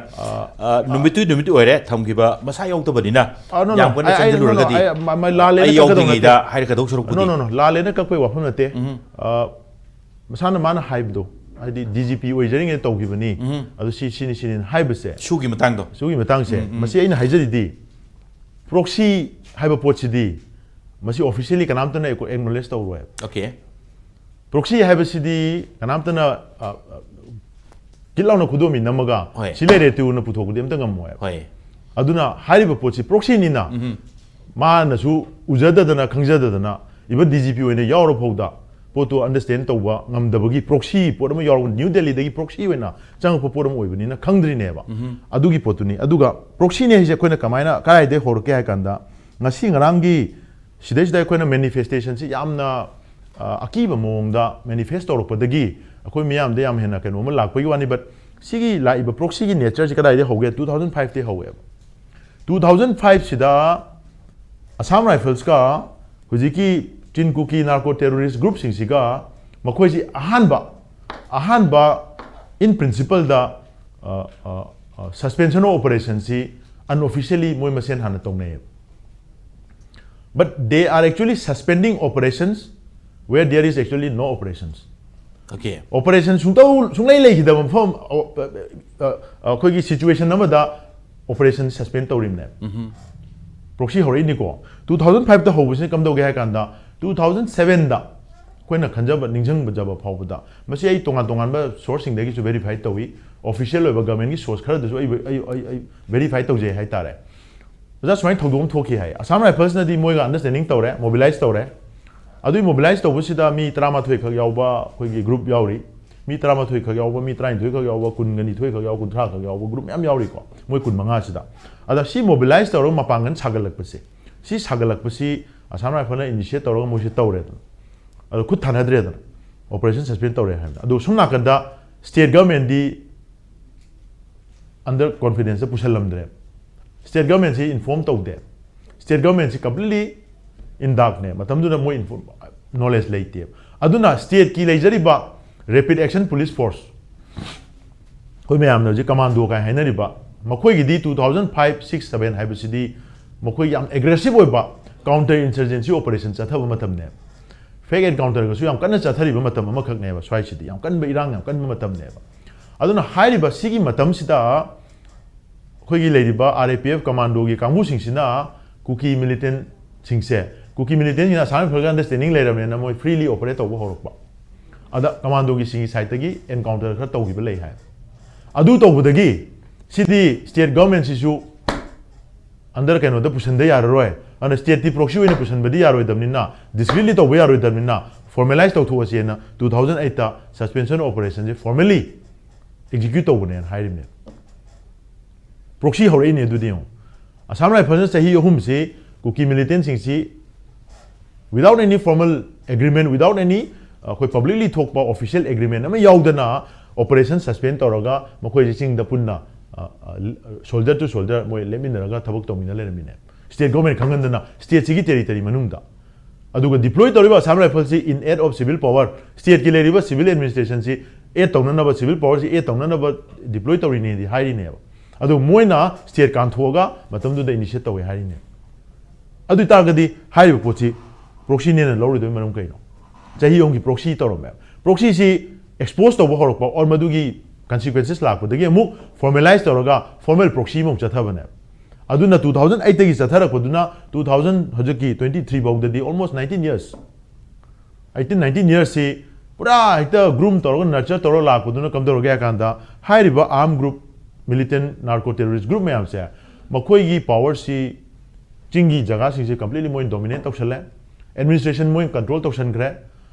ꯑ, ꯅꯨꯃꯤꯠꯇꯨ ꯅꯨꯃꯤꯠ ꯑꯣꯏꯔꯦ, ꯊꯝꯈꯤꯕ ꯃꯁꯥ ꯌꯥꯎꯗꯕꯅꯤꯅ ꯑ, no, no, ꯌꯥꯝ ꯀꯟꯅ I, I, no, no, no, ꯆꯪꯁꯤꯜꯂꯨꯔꯒꯗꯤ I, my, my, ꯂꯥꯜꯂꯦꯅ ꯑꯩ ꯀꯛꯀꯗꯧ ꯌꯥꯎꯗ꯭ꯔꯤꯉꯩꯗ ꯅꯠꯇꯦ꯫ ꯍꯥꯏꯔꯛꯀꯗꯧ ꯁꯔꯨꯛꯄꯨꯗꯤ꯫ No, no, no, ꯂꯥꯜꯂꯦꯅ ꯀꯛꯄꯩ ꯋꯥꯐꯝ ꯅꯠꯇꯦ꯫ ꯑ, ꯃꯁꯥꯅ ꯃꯥꯅ ꯍꯥꯏꯕꯗꯣ, ꯍꯥꯏꯗꯤ ꯗꯤ ꯖꯤ ꯄꯤ ꯑꯣꯏꯖꯔꯤꯉꯩꯗ ꯇꯧꯈꯤꯕꯅꯤ, ꯑꯗꯨ ꯁꯤ, ꯁꯤꯅꯤ, ꯁꯤꯅꯤ ꯍꯥꯏꯕꯁꯦ, ꯁꯨꯒꯤ ꯃꯇꯥꯡꯗꯣ꯫ ꯁꯤꯒꯤ ꯃꯇꯥꯡꯁꯦ, ꯃꯁꯤ ꯑꯩꯅ ꯍꯥꯏꯖꯔꯤꯗꯤ, ꯄ꯭ꯔꯣꯛꯁꯤ ꯍꯥꯏꯕ ꯄꯣꯠꯁꯤꯗꯤ ꯃꯁꯤ ꯑꯣꯐꯤꯁꯤꯌꯦꯜꯂꯤ ꯀꯅꯥꯝꯇꯅ ꯑꯦꯛꯅꯣꯂꯦꯖ ꯇꯧꯔꯣꯏ꯫ ꯑꯣꯀꯦ꯫ ꯄ꯭ꯔꯣꯛꯁꯤ ꯍꯥꯏꯕꯁꯤꯗꯤ ꯀꯅꯥꯝꯇꯅ, ꯑ, ꯑ, ꯀꯤꯠ ꯂꯥꯎꯅ ꯈꯨꯗꯣꯝꯕꯤ ꯅꯝꯃꯒ ꯍꯣꯏ꯫ ꯁꯤ ꯂꯩꯔꯦ ꯇꯨꯅ ꯄꯨꯊꯣꯛꯄꯗꯤ ꯑꯝꯇ ꯉꯝꯃꯣꯏꯕ꯫ ꯍꯣꯏ꯫ ꯑꯗꯨꯅ ꯍꯥꯏꯔꯤꯕ ꯄꯣꯠꯁꯤ ꯄ꯭ꯔꯣꯛꯁꯤꯅꯤꯅ ꯃꯥꯅꯁꯨ ꯎꯖꯗꯗꯅ ꯈꯪꯖꯗꯗꯅ, ꯏꯚꯟ ꯗꯤ ꯖꯤ ꯄꯤ ꯑꯣꯏꯅ ꯌꯥꯎꯔ ꯐꯥꯎꯗ ꯄꯣꯠꯇꯨ ꯑꯟꯗꯔꯁꯇꯦꯟ ꯇꯧꯕ ꯉꯝꯗꯕꯒꯤ ꯄ꯭ꯔꯣꯛꯁꯤ ꯄꯣꯠ ꯑꯃ ꯌꯥꯎꯔꯒ ꯅ꯭ꯌꯨ ꯗꯦꯜꯂꯤꯗꯒꯤ ꯄ꯭ꯔꯣꯛꯁꯤ ꯑꯣꯏꯅ ꯆꯪꯉꯛꯄ ꯄꯣꯠ ꯑꯃ ꯑꯣꯏꯕꯅꯤꯅ ꯈꯪꯗ꯭ꯔꯤꯅꯦꯕ꯫ ꯑꯗꯨꯒꯤ ꯄꯣꯠꯇꯨꯅꯤ꯫ ꯑꯗꯨꯒ ꯄ꯭ꯔꯣꯛꯁꯤꯅꯦ ꯍꯥꯏꯁꯦ ꯑꯩꯈꯣꯏꯅ ꯀꯃꯥꯏꯅ, ꯀꯗꯥꯏꯗꯒꯤ ꯍꯧꯔꯛꯀꯦ ꯍꯥꯏ ꯀꯥꯟꯗ, ꯉꯁꯤ ꯉꯔꯥꯡꯒꯤ ꯁꯤꯗꯩꯁꯤꯗ ꯑꯩꯈꯣꯏꯅ ꯃꯦꯅꯤꯐꯦꯁꯇꯦꯁꯟꯁꯤ ꯌꯥꯝꯅ, ꯑ, ꯑꯀꯤꯕ ꯃꯑꯣꯡꯗ ꯃꯦꯅꯤꯐꯦꯁ ꯇꯧꯔꯛꯄꯗꯒꯤ ꯑꯩꯈꯣꯏ ꯃꯤꯌꯥꯝꯗ ꯌꯥꯝ ꯍꯦꯟꯅ ꯀꯩꯅꯣ ꯑꯃ ꯂꯥꯛꯄꯒꯤ ꯋꯥꯅꯤ꯫ But ꯁꯤꯒꯤ ꯂꯥꯛꯏꯕ ꯄ꯭ꯔꯣꯛꯁꯤꯒꯤ ꯅꯦꯆꯔꯁꯤ ꯀꯗꯥꯏꯗꯒꯤ ꯍꯧꯒꯦ? Two thousand five ꯇꯒꯤ ꯍꯧꯋꯦꯕ꯫ Two thousand five ꯁꯤꯗ ꯑꯁꯥꯝ ꯔꯥꯏꯐꯜꯁꯀ ꯍꯧꯖꯤꯛꯀꯤ ꯆꯤꯟ ꯀꯨꯀꯤ ꯅꯥꯔꯀꯣ ꯇꯦꯔꯣꯔꯤꯁ ꯒ꯭ꯔꯨꯞꯁꯤꯡꯁꯤꯒ ꯃꯈꯣꯏꯁꯤ ꯑꯍꯥꯟꯕ, ꯑꯍꯥꯟꯕ in principleꯗ, ꯑ, ꯑ, ꯑ, suspension of operationꯁꯤ unofficially ꯃꯣꯏ ꯃꯁꯦꯟ ꯍꯥꯟꯅ ꯇꯧꯅꯩꯌꯦꯕ꯫ But they are actually suspending operations where there is actually no operations. Okay. Operation ꯁꯨꯡꯇꯧ ꯁꯨꯡꯂꯩ ꯂꯩꯈꯤꯗꯕ ꯃꯐꯝ ꯑ, ꯑ, ꯑ, ꯑꯩꯈꯣꯏꯒꯤ situation ꯑꯃꯗ operation suspend ꯇꯧꯔꯤꯕꯅꯦ. Proxy ꯍꯧꯔꯛꯏꯅꯤꯀꯣ. Two thousand five ꯇ ꯍꯧꯕꯁꯤꯅ ꯀꯝꯗꯧꯒꯦ ꯍꯥꯏ ꯀꯥꯟꯗ, two thousand seven ꯗ ꯑꯩꯈꯣꯏꯅ ꯈꯟꯖꯕ ꯅꯤꯡꯁꯤꯡꯕꯖꯕ ꯐꯥꯎꯕꯗ, ꯃꯁꯤ ꯑꯩ ꯇꯣꯉꯥꯟ ꯇꯣꯉꯥꯟꯕ source ꯁꯤꯡꯗꯒꯤꯁꯨ verify ꯇꯧꯏ, official ꯑꯣꯏꯕ government ꯀꯤ source ꯈꯔꯗꯁꯨ ꯑꯩ ꯑꯩ ꯑꯩ ꯑꯩ verify ꯇꯧꯖꯩ ꯍꯥꯏꯇꯥꯔꯦ. ꯑꯣꯖꯥ, ꯁꯨꯃꯥꯏꯅ ꯊꯧꯗꯣꯛ ꯑꯃ ꯊꯣꯛꯈꯤ ꯍꯥꯏ, Assam Rifles ꯅꯗꯤ ꯃꯣꯏꯒ understanding ꯇꯧꯔꯦ, mobilize ꯇꯧꯔꯦ. ꯑꯗꯨꯒꯤ mobilize ꯇꯧꯕꯁꯤꯗ ꯃꯤ ꯇꯔꯥꯃꯥꯊꯣꯏ ꯈꯛ ꯌꯥꯎꯕ ꯑꯩꯈꯣꯏꯒꯤ group ꯌꯥꯎꯔꯤ, ꯃꯤ ꯇꯔꯥꯃꯥꯊꯣꯏ ꯈꯛ ꯌꯥꯎꯕ, ꯃꯤ ꯇꯔꯥꯅꯤꯊꯣꯏ ꯈꯛ ꯌꯥꯎꯕ, ꯀꯨꯟꯒ ꯅꯤꯊꯣꯏ ꯈꯛ ꯌꯥꯎꯕ, ꯀꯨꯟꯊ꯭ꯔꯥ ꯈꯛ ꯌꯥꯎꯕ group ꯃꯌꯥꯝ ꯌꯥꯎꯔꯤꯀꯣ, ꯃꯣꯏ ꯀꯨꯟꯃꯉꯥꯁꯤꯗ. ꯑꯗ ꯁꯤ mobilize ꯇꯧꯔꯒ ꯃꯄꯥꯡꯒꯜ ꯁꯥꯒꯠꯂꯛꯄꯁꯦ, ꯁꯤ ꯁꯥꯒꯠꯂꯛꯄꯁꯤ Assam Rifles ꯅ initiate ꯇꯧꯔꯒ ꯃꯣꯏꯁꯦ ꯇꯧꯔꯦꯗꯅ, ꯑꯗꯣ ꯈꯨꯠ ꯊꯥꯅꯗ꯭ꯔꯦꯗꯅ, operation suspend ꯇꯧꯔꯦ ꯍꯥꯏꯕꯗ. ꯑꯗꯣ ꯁꯣꯝ ꯅꯥꯀꯟꯗ state government ꯗꯤ under confidence ꯇ ꯄꯨꯁꯜꯂꯝꯗ꯭ꯔꯦ, state government ꯁꯤ inform ꯇꯧꯗꯦ, state government ꯁꯤ completely in dark ꯅꯦ, ꯃꯇꯝꯗꯨꯗ ꯃꯣꯏ knowledge ꯂꯩꯇꯦꯕ. ꯑꯗꯨꯅ state ꯀꯤ ꯂꯩꯖꯔꯤꯕ Rapid Action Police Force, ꯑꯩꯈꯣꯏ ꯃꯌꯥꯝꯅ ꯍꯧꯖꯤꯛ commando ꯀꯥꯏ ꯍꯥꯏꯅꯔꯤꯕ, ꯃꯈꯣꯏꯒꯤꯗꯤ two thousand five, six, seven ꯍꯥꯏꯕꯁꯤꯗꯤ ꯃꯈꯣꯏ ꯌꯥꯝ aggressive ꯑꯣꯏꯕ counter insurgency operation ꯆꯠꯊꯕ ꯃꯇꯝꯅꯦꯕ. Fake encounter ꯒꯁꯨ ꯌꯥꯝ ꯀꯟꯅ ꯆꯠꯊꯔꯤꯕ ꯃꯇꯝ ꯑꯃꯈꯛꯅꯦꯕ ꯁ꯭ꯋꯥꯏꯁꯤꯗꯤ, ꯌꯥꯝ ꯀꯟꯕ, ꯏꯔꯥꯡ ꯌꯥꯝ ꯀꯟꯕ ꯃꯇꯝꯅꯦꯕ. ꯑꯗꯨꯅ ꯍꯥꯏꯔꯤꯕ ꯁꯤꯒꯤ ꯃꯇꯝꯁꯤꯗ ꯑꯩꯈꯣꯏꯒꯤ ꯂꯩꯔꯤꯕ R A P F commando ꯒꯤ ꯀꯥꯡꯕꯨꯁꯤꯡꯁꯤꯅ ꯀꯨꯀꯤ militant ꯁꯤꯡꯁꯦ, ꯀꯨꯀꯤ militant ꯁꯤꯡꯅ Assam Rifles ꯀ understanding ꯂꯩꯔꯕꯅꯤꯅ ꯃꯣꯏ freely operate ꯇꯧꯕ ꯍꯧꯔꯛꯄ꯫ ꯑꯗ commando ꯒꯤ ꯁꯤꯡꯒꯤ side ꯇꯒꯤ encounter ꯈꯔ ꯇꯧꯈꯤꯕ ꯂꯩ ꯍꯥꯏ꯫ ꯑꯗꯨ ꯇꯧꯕꯗꯒꯤ ꯁꯤꯗꯤ state government ꯁꯤꯁꯨ under ꯀꯩꯅꯣꯗ ꯄꯨꯁꯟꯗ ꯌꯥꯔꯔꯣꯏ, ꯑꯗꯨꯅ state ꯇꯤ proxy ꯑꯣꯏꯅ ꯄꯨꯁꯟꯕꯗꯤ ꯌꯥꯔꯣꯏꯗꯕꯅꯤꯅ, discreetly ꯇꯧꯕ ꯌꯥꯔꯣꯏꯗꯕꯅꯤꯅ, formalize ꯇꯧꯊꯣꯛꯑꯁꯦꯅ two thousand eight ꯇ suspension operation ꯁꯦ formally execute ꯇꯧꯕꯅꯦꯅ ꯍꯥꯏꯔꯤꯕꯅꯦ꯫ Proxy ꯍꯧꯔꯛꯏꯅꯦ ꯑꯗꯨꯗꯤ ꯌꯦꯡꯉꯣ꯫ Assam Rifles ꯅ ꯆꯍꯤ ꯑꯍꯨꯝꯁꯤ ꯀꯨꯀꯤ militant ꯁꯤꯡꯁꯤ without any formal agreement, without any, ꯑ, ꯑꯩꯈꯣꯏ publicly ꯊꯣꯛꯄ official agreement ꯑꯃ ꯌꯥꯎꯗꯅ operation suspend ꯇꯧꯔꯒ ꯃꯈꯣꯏꯁꯤ ꯆꯤꯡꯗ ꯄꯨꯟꯅ, ꯑ, ꯑ, soldier to soldier ꯃꯣꯏ ꯂꯦꯞꯃꯤꯟꯅꯔꯒ ꯊꯕꯛ ꯇꯧꯃꯤꯟꯅ ꯂꯩꯔꯝꯃꯤꯅꯦ꯫ State government ꯈꯪꯍꯟꯗꯅ state ꯁꯤꯒꯤ territory ꯃꯅꯨꯡꯗ꯫ ꯑꯗꯨꯒ deploy ꯇꯧꯔꯤꯕ Assam Rifles ꯁꯤ in aid of civil power, state ꯀꯤ ꯂꯩꯔꯤꯕ civil administration ꯁꯤ aid ꯇꯧꯅꯅꯕ, civil power ꯁꯤ aid ꯇꯧꯅꯅꯕ deploy ꯇꯧꯔꯤꯅꯦꯗꯤ ꯍꯥꯏꯔꯤꯅꯦꯕ꯫ ꯑꯗꯨ ꯃꯣꯏꯅ state ꯀꯥꯟꯊꯣꯛꯑꯒ ꯃꯇꯝꯗꯨꯗ initiate ꯇꯧꯋꯦ ꯍꯥꯏꯔꯤꯅꯦ꯫ ꯑꯗꯨ ꯑꯣꯏꯇꯥꯔꯒꯗꯤ ꯍꯥꯏꯔꯤꯕ ꯄꯣꯠꯁꯤ proxy ꯅꯦꯅ ꯂꯧꯔꯣꯏꯗꯕꯒꯤ ꯃꯔꯝ ꯀꯩꯅꯣ? ꯆꯍꯤ ꯑꯍꯨꯝꯒꯤ proxy ꯇꯧꯔꯝꯃꯦ꯫ Proxyꯁꯤ expose ꯇꯧꯕ ꯍꯧꯔꯛꯄ or ꯃꯗꯨꯒꯤ consequences ꯂꯥꯛꯄꯗꯒꯤ ꯑꯃꯨꯛ formalize ꯇꯧꯔꯒ formal proxy ꯑꯃꯨꯛ ꯆꯠꯊꯕꯅꯦꯕ꯫ ꯑꯗꯨꯅ two thousand eightꯇꯒꯤ ꯆꯠꯊꯔꯛꯄꯗꯨꯅ two thousand ꯍꯧꯖꯤꯛꯀꯤ twenty three ꯐꯥꯎꯗꯗꯤ almost nineteen years, eighteen nineteen yearsꯁꯤ ꯄꯨꯔꯥ ꯍꯦꯛꯇ groom ꯇꯧꯔꯒ nurture ꯇꯧꯔꯒ ꯂꯥꯛꯄꯗꯨꯅ ꯀꯝꯗꯧꯔꯒꯦ ꯍꯥꯏ ꯀꯥꯟꯗ, ꯍꯥꯏꯔꯤꯕ arm group, militant narco terrorist group ꯃꯌꯥꯝꯁꯦ, ꯃꯈꯣꯏꯒꯤ powerꯁꯤ ꯆꯤꯡꯒꯤ ꯖꯒꯥꯁꯤꯡꯁꯦ completely ꯃꯣꯏꯅ dominate ꯇꯧꯁꯜꯂꯦ꯫ Administration ꯃꯣꯏꯅ control ꯇꯧꯁꯟꯈ꯭ꯔꯦ꯫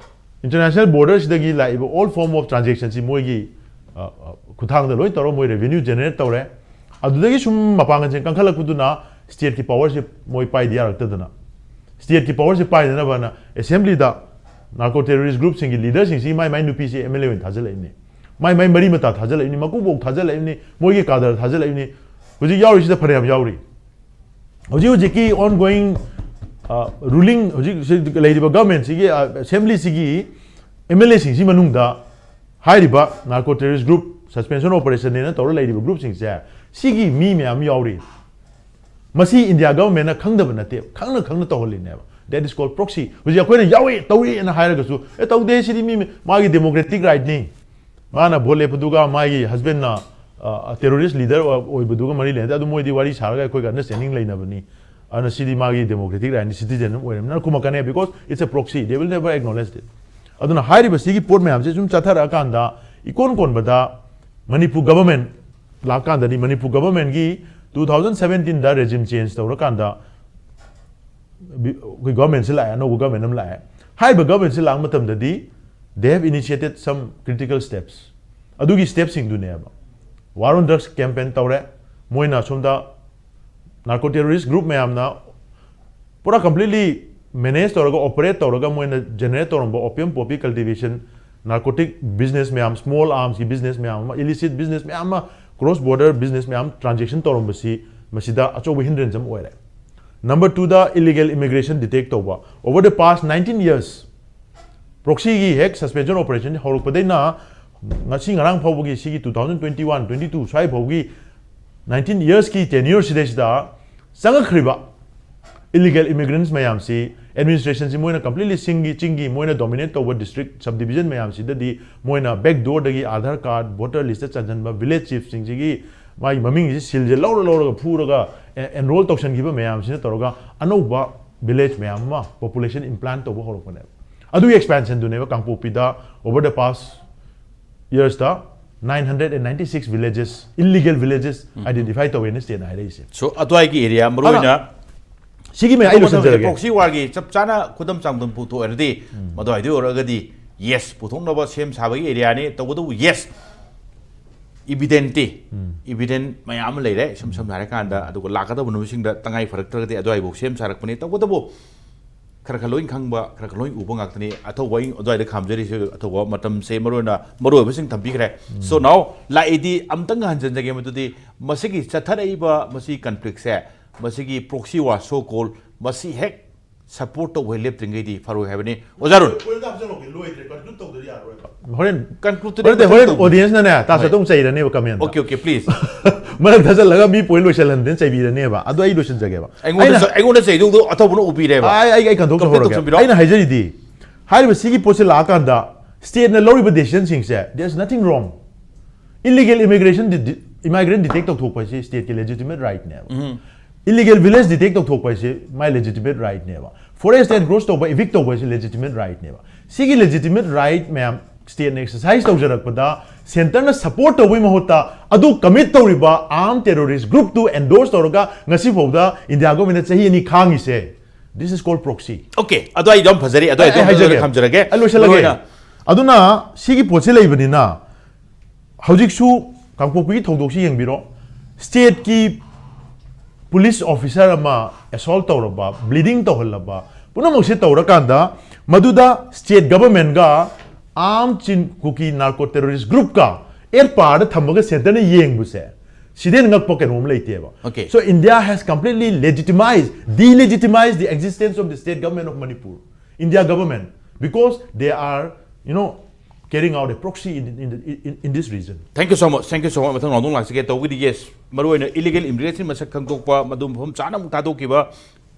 International borderꯁꯤꯗꯒꯤ ꯂꯥꯛꯏꯕ all form of transactionꯁꯤ ꯃꯣꯏꯒꯤ ꯑ, ꯑ, ꯈꯨꯠꯊꯥꯡꯗ ꯂꯣꯏ ꯇꯧꯔ ꯃꯣꯏ revenue generate ꯇꯧꯔꯦ꯫ ꯑꯗꯨꯗꯒꯤ ꯁꯨꯝ ꯃꯄꯥꯡꯒꯜꯁꯦ ꯀꯟꯈꯠꯂꯛꯄꯗꯨꯅ stateꯀꯤ powerꯁꯦ ꯃꯣꯏ ꯄꯥꯏꯗ ꯌꯥꯔꯛꯇꯗꯅ, stateꯀꯤ powerꯁꯦ ꯄꯥꯏꯗꯅꯕꯅ assemblyꯗ narco terrorist groupꯁꯤꯡꯒꯤ leaderꯁꯤꯡꯁꯤ ꯃꯥꯏ ꯃꯥꯏ ꯅꯨꯄꯤꯁꯦ MLA ꯑꯣꯏꯅ ꯊꯥꯖꯤꯜꯂꯛꯏꯕꯅꯤ, ꯃꯥꯏ ꯃꯥꯏ ꯃꯔꯤ ꯃꯇꯥ ꯊꯥꯖꯤꯜꯂꯛꯏꯕꯅꯤ, ꯃꯀꯨꯕꯣꯛ ꯊꯥꯖꯤꯜꯂꯛꯏꯕꯅꯤ, ꯃꯣꯏꯒꯤ cadre ꯊꯥꯖꯤꯜꯂꯛꯏꯕꯅꯤ꯫ ꯍꯧꯖꯤꯛ ꯌꯥꯎꯔꯤꯁꯤꯗ ꯐꯅꯌꯥꯝ ꯌꯥꯎꯔꯤ꯫ ꯍꯧꯖꯤꯛ ꯍꯧꯖꯤꯛꯀꯤ ongoing ruling ꯍꯧꯖꯤꯛ ꯍꯧꯖꯤꯛ ꯂꯩꯔꯤꯕ governmentꯁꯤꯒꯤ, assemblyꯁꯤꯒꯤ MLAꯁꯤꯡꯁꯤ ꯃꯅꯨꯡꯗ ꯍꯥꯏꯔꯤꯕ narco terrorist group, suspension operationꯅꯦꯅ ꯇꯧꯔ ꯂꯩꯔꯤꯕ groupꯁꯤꯡꯁꯦ, ꯁꯤꯒꯤ ꯃꯤ ꯃꯌꯥꯝ ꯌꯥꯎꯔꯤ꯫ ꯃꯁꯤ India governmentꯅ ꯈꯪꯗꯕ ꯅꯠꯇꯦ, ꯈꯪꯅ ꯈꯪꯅ ꯇꯧꯍꯜꯂꯤꯅꯦꯕ꯫ That is called proxy. ꯍꯧꯖꯤꯛ ꯑꯩꯈꯣꯏꯅ ꯌꯥꯎꯏ, ꯇꯧꯏ ꯑꯅ ꯍꯥꯏꯔꯒꯁꯨ, "ꯑꯦ, ꯇꯧꯗꯦ, ꯁꯤꯗꯤ ꯃꯤ, ꯃꯥꯒꯤ democratic rightꯅꯤ꯫ ꯃꯥꯅ vote ꯂꯦꯞꯄꯗꯨꯒ ꯃꯥꯒꯤ husbandꯅ, ꯑ, terrorist leader ꯑꯣꯏꯕꯗꯨꯒ ꯃꯔꯤ ꯂꯩꯅꯗꯦ꯫ ꯑꯗꯨ ꯃꯣꯏꯗꯤ ꯋꯥꯔꯤ ꯁꯥꯔꯒ ꯑꯩꯈꯣꯏꯒ understanding ꯂꯩꯅꯕꯅꯤ꯫ ꯑꯗꯨꯅ ꯁꯤꯗꯤ ꯃꯥꯒꯤ democratic rightꯅꯤ, citizen ꯑꯃ ꯑꯣꯏꯔꯕꯅꯤꯅ ꯈꯨꯝꯃꯛꯀꯅꯤ, because it's a proxy, they will never acknowledge it." ꯑꯗꯨꯅ ꯍꯥꯏꯔꯤꯕ ꯁꯤꯒꯤ ꯄꯣꯠ ꯃꯌꯥꯝꯁꯦ ꯁꯨꯝ ꯆꯠꯊꯔꯛꯑꯀꯥꯟꯗ ꯏꯀꯣꯟ ꯀꯣꯟꯕꯗ ꯃꯅꯤꯄꯨꯔ government ꯂꯥꯛꯀꯥꯟꯗꯗꯤ, ꯃꯅꯤꯄꯨꯔ governmentꯀꯤ two thousand seventeenꯗ regime change ꯇꯧꯔꯀꯥꯟꯗ ꯕꯤ-, ꯑꯩꯈꯣꯏ governmentꯁꯤ ꯂꯥꯛꯑꯦ, ꯑꯅꯧꯕ government ꯑꯃ ꯂꯥꯛꯑꯦ꯫ ꯍꯥꯏꯔꯤꯕ governmentꯁꯤ ꯂꯥꯛꯄ ꯃꯇꯝꯗꯗꯤ they have initiated some critical steps꯫ ꯑꯗꯨꯒꯤ stepꯁꯤꯡꯗꯨꯅꯦꯕ꯫ War on drugs campaign ꯇꯧꯔꯦ꯫ ꯃꯣꯏꯅ ꯑꯁꯣꯝꯗ narco terrorist group ꯃꯌꯥꯝꯅ ꯄꯨꯔꯥ completely manage ꯇꯧꯔꯒ, operate ꯇꯧꯔꯒ, ꯃꯣꯏꯅ generate ꯇꯧꯔꯝꯕ opium poppy cultivation, narcotic business ꯃꯌꯥꯝ, small armsꯀꯤ business ꯃꯌꯥꯝ ꯑꯃ, illicit business ꯃꯌꯥꯝ ꯑꯃ, cross border business ꯃꯌꯥꯝ transaction ꯇꯧꯔꯝꯕꯁꯤ ꯃꯁꯤꯗ ꯑꯆꯧꯕ hindrance ꯑꯃ ꯑꯣꯏꯔꯦ꯫ Number twoꯗ illegal immigration detect ꯇꯧꯕ꯫ Over the past nineteen years, proxyꯒꯤ ꯍꯦꯛ suspension operation ꯍꯧꯔꯛꯄꯗꯩꯅ ꯉꯁꯤ ꯉꯔꯥꯡ ꯐꯥꯎꯕꯒꯤ ꯁꯤꯒꯤ two thousand twenty one, twenty two ꯁ꯭ꯋꯥꯏ ꯐꯥꯎꯒꯤ nineteen yearsꯀꯤ tenureꯁꯤꯗꯩꯁꯤꯗ ꯆꯪꯉꯛꯈ꯭ꯔꯤꯕ Illegal immigrants ꯃꯌꯥꯝꯁꯤ, administration ꯁꯤ ꯃꯣꯏꯅ completely ꯆꯤꯡꯒꯤ, ꯆꯤꯡꯒꯤ ꯃꯣꯏꯅ dominate ꯇꯧꯕ district subdivision ꯃꯌꯥꯝꯁꯤꯗꯗꯤ ꯃꯣꯏꯅ back door ꯗꯒꯤ Aadhaar card, voter list ꯇ ꯆꯟꯁꯤꯟꯕ, village chief ꯁꯤꯡꯁꯤꯒꯤ ꯃꯥꯒꯤ ꯃꯃꯤꯡꯁꯤ seal ꯁꯦ ꯂꯧꯔ ꯂꯧꯔꯒ ꯐꯨꯔꯒ, ꯑꯦ-, enroll ꯇꯧꯁꯟꯈꯤꯕ ꯃꯌꯥꯝꯁꯤꯅ ꯇꯧꯔꯒ ꯑꯅꯧꯕ village ꯃꯌꯥꯝ ꯑꯃ population implant ꯇꯧꯕ ꯍꯧꯔꯛꯄꯅꯦꯕ꯫ ꯑꯗꯨꯒꯤ expansion ꯗꯨꯅꯦꯕ ꯀꯥꯡꯄꯣꯛꯄꯤꯗ over the past years ꯇ nine hundred and ninety six villages, illegal villages identify ꯇꯧꯋꯦꯅ state ꯅ ꯍꯥꯏꯔꯛꯏꯁꯦ꯫ So ꯑꯗꯨꯋꯥꯏꯒꯤ ꯑꯦꯔꯤꯌꯥ ꯃꯔꯨꯑꯣꯏꯅ ꯁꯤꯒꯤ ꯃꯌꯥꯝ ꯑꯩ ꯂꯣꯏꯁꯤꯟꯖꯔꯒꯦ꯫ Proxy war ꯒꯤ ꯆꯞ ꯆꯥꯅ ꯈꯨꯗꯝ ꯆꯥꯡꯗꯝ ꯄꯨꯊꯣꯛꯑꯔꯗꯤ, ꯃꯗꯨꯋꯥꯏꯗ ꯑꯣꯏꯔꯒꯗꯤ yes ꯄꯨꯊꯣꯛꯅꯕ ꯁꯦꯝ ꯁꯥꯕꯒꯤ ꯑꯦꯔꯤꯌꯥꯅꯤ꯫ ꯇꯧꯕꯇꯕꯨ yes, evidence ꯇꯤ, evidence ꯃꯌꯥꯝ ꯑꯃ ꯂꯩꯔꯦ꯫ ꯏꯁꯝ ꯁꯝꯅ ꯍꯥꯏꯔꯀꯥꯟꯗ, ꯑꯗꯨꯒ ꯂꯥꯛꯀꯗꯕ ꯅꯨꯃꯤꯠꯁꯤꯡꯗ ꯇꯉꯥꯏ ꯐꯔꯛꯇ꯭ꯔꯒꯗꯤ ꯑꯗꯨꯋꯥꯏꯐꯥꯎ ꯁꯦꯝ ꯁꯥꯔꯛꯄꯅꯤ꯫ ꯇꯧꯕꯇꯕꯨ ꯈꯔ ꯈꯔ ꯂꯣꯏ ꯈꯪꯕ, ꯈꯔ ꯈꯔ ꯂꯣꯏ ꯎꯕ ꯉꯥꯛꯇꯅꯤ꯫ ꯑꯊꯧꯕ ꯑꯩ ꯑꯗꯨꯋꯥꯏꯗ ꯈꯥꯝꯖꯔꯤꯁꯦ, ꯑꯊꯧꯕ ꯃꯇꯝꯁꯦ ꯃꯔꯨꯑꯣꯏꯅ ꯃꯔꯨꯑꯣꯏꯕꯁꯤꯡ ꯊꯝꯕꯤꯈ꯭ꯔꯦ꯫ So now ꯂꯥꯛꯏꯗꯤ ꯑꯝꯇꯪ ꯍꯟꯖꯤꯟꯖꯒꯦ, ꯃꯗꯨꯗꯤ ꯃꯁꯤꯒꯤ ꯆꯠꯊꯔꯛꯏꯕ ꯃꯁꯤ conflict ꯁꯦ, ꯃꯁꯤꯒꯤ proxy war, so called, ꯃꯁꯤ ꯍꯦꯛ support ꯇꯧꯕ ꯍꯦꯛ ꯂꯦꯞꯇ꯭ꯔꯤꯉꯩꯗꯤ ꯐꯔꯣꯏ ꯍꯥꯏꯕꯅꯤ꯫ ꯑꯣꯖꯥ ꯑꯔꯨꯟ, ꯄꯣꯏꯟꯗ ꯍꯥꯞꯆꯜꯂꯛꯀꯦ, ꯂꯣꯏꯗ꯭ꯔꯦ, conclude ꯇꯧꯗꯗꯤ ꯌꯥꯔꯔꯣꯏꯕ꯫ ꯍꯣꯔꯦꯟ conclude ꯇꯨꯗꯤ ꯍꯣꯔꯦꯟ, ꯍꯣꯔꯦꯟ ꯃꯊꯪ audience ꯅꯅꯦ ꯇꯥꯁ ꯍꯣꯏ꯫ ꯑꯗꯨꯝ ꯆꯩꯔꯅꯦꯕ comment the. Okay, okay, please. ꯃꯔꯛ ꯊꯠꯆꯜꯂꯒ ꯃꯤ ꯄꯣꯏꯟ ꯂꯣꯏꯁꯜꯍꯟꯗꯦꯅ ꯆꯩꯕꯤꯔꯅꯦꯕ꯫ ꯑꯗꯣ ꯑꯩ ꯂꯣꯏꯁꯤꯟꯖꯒꯦꯕ꯫ ꯑꯩꯉꯣꯟꯗ ꯑꯩꯅ ꯆ- ꯑꯩꯉꯣꯟꯗ ꯆꯩꯗꯧꯗꯣ ꯑꯊꯧꯕꯅ ꯎꯕꯤꯔꯦꯕ꯫ ꯑꯩ ꯑꯩ ꯑꯩ ꯀꯟꯊꯣꯛ Complete ꯇꯧꯍꯧꯔꯒꯦ꯫ ꯇꯧꯁꯟꯕꯤꯔꯣ꯫ ꯑꯩꯅ ꯍꯥꯏꯖꯔꯤꯗꯤ, ꯍꯥꯏꯔꯤꯕ ꯁꯤꯒꯤ ꯄꯣꯠꯁꯦ ꯂꯥꯛꯑꯀꯥꯟꯗ state ꯅ ꯂꯧꯔꯤꯕ decision ꯁꯤꯡꯁꯦ, there is nothing wrong. Illegal immigration, immigrant detect ꯇꯧꯊꯣꯛꯄ ꯍꯥꯏꯁꯤ state ꯀꯤ legitimate right ꯅꯦꯕ꯫ Illegal village detect ꯇꯧꯊꯣꯛꯄ ꯍꯥꯏꯁꯤ my legitimate right ꯅꯦꯕ꯫ Forest encroach ꯇꯧꯕ, evict ꯇꯧꯕ ꯍꯥꯏꯁꯤ legitimate right ꯅꯦꯕ꯫ ꯁꯤꯒꯤ legitimate right ꯃꯌꯥꯝ state ꯅ exercise ꯇꯧꯖꯔꯛꯄꯗ centre ꯅ support ꯇꯧꯕꯒꯤ ꯃꯍꯨꯠꯇ ꯑꯗꯨ commit ꯇꯧꯔꯤꯕ armed terrorist group two endorse ꯇꯧꯔꯒ ꯉꯁꯤ ꯐꯥꯎꯗ India government ꯅ ꯆꯍꯤ ꯑꯅꯤ ꯈꯥꯡꯉꯤꯁꯦ, this is called proxy. Okay, ꯑꯗꯨꯋꯥꯏꯗꯣ ꯌꯥꯝ ꯐꯖꯔꯤ, ꯑꯗꯨꯋꯥꯏꯗꯣ ꯑꯩ ꯍꯥꯏꯖꯒꯦ꯫ ꯊꯝꯖꯔꯒꯦ꯫ ꯑꯩ ꯂꯣꯏꯁꯤꯜꯂꯒꯦ꯫ ꯃꯔꯨꯑꯣꯏꯅ ꯑꯗꯨꯅ ꯁꯤꯒꯤ ꯄꯣꯠꯁꯤ ꯂꯩꯕꯅꯤꯅ ꯍꯧꯖꯤꯛꯁꯨ ꯀꯥꯡꯄꯣꯛꯄꯤꯒꯤ ꯊꯧꯗꯣꯛꯁꯤ ꯌꯦꯡꯕꯤꯔꯣ꯫ State ꯀꯤ police officer ꯑꯃ assault ꯇꯧꯔꯕ, bleeding ꯇꯧꯍꯜꯂꯕ, ꯄꯨꯝꯅꯃꯛꯁꯦ ꯇꯧꯔꯀꯥꯟꯗ ꯃꯗꯨꯗ state government ꯒ armed Chin Kuki narco terrorist group ꯀ at par ꯗ ꯊꯝꯃꯒ centre ꯅ ꯌꯦꯡꯕꯁꯦ, ꯁꯤꯗꯩ ꯍꯦꯟꯅ ꯉꯛꯄ ꯀꯩꯅꯣꯝ ꯂꯩꯇꯦꯕ꯫ Okay. So India has completely legitimized, delegitimized the existence of the state government of Manipur, India government, because they are, you know, carrying out a proxy in, in, in, in this region. Thank you so much, thank you so much. ꯃꯊꯪ round ꯗ ꯂꯥꯛꯆꯒꯦ꯫ ꯇꯧꯕꯒꯤꯗꯤ yes, ꯃꯔꯨꯑꯣꯏꯅ illegal immigration ꯃꯁꯛ ꯈꯪꯗꯣꯛꯄ, ꯃꯗꯨ ꯃꯐꯝ ꯆꯥꯅ ꯑꯃꯨꯛ ꯊꯥꯗꯣꯛꯈꯤꯕ,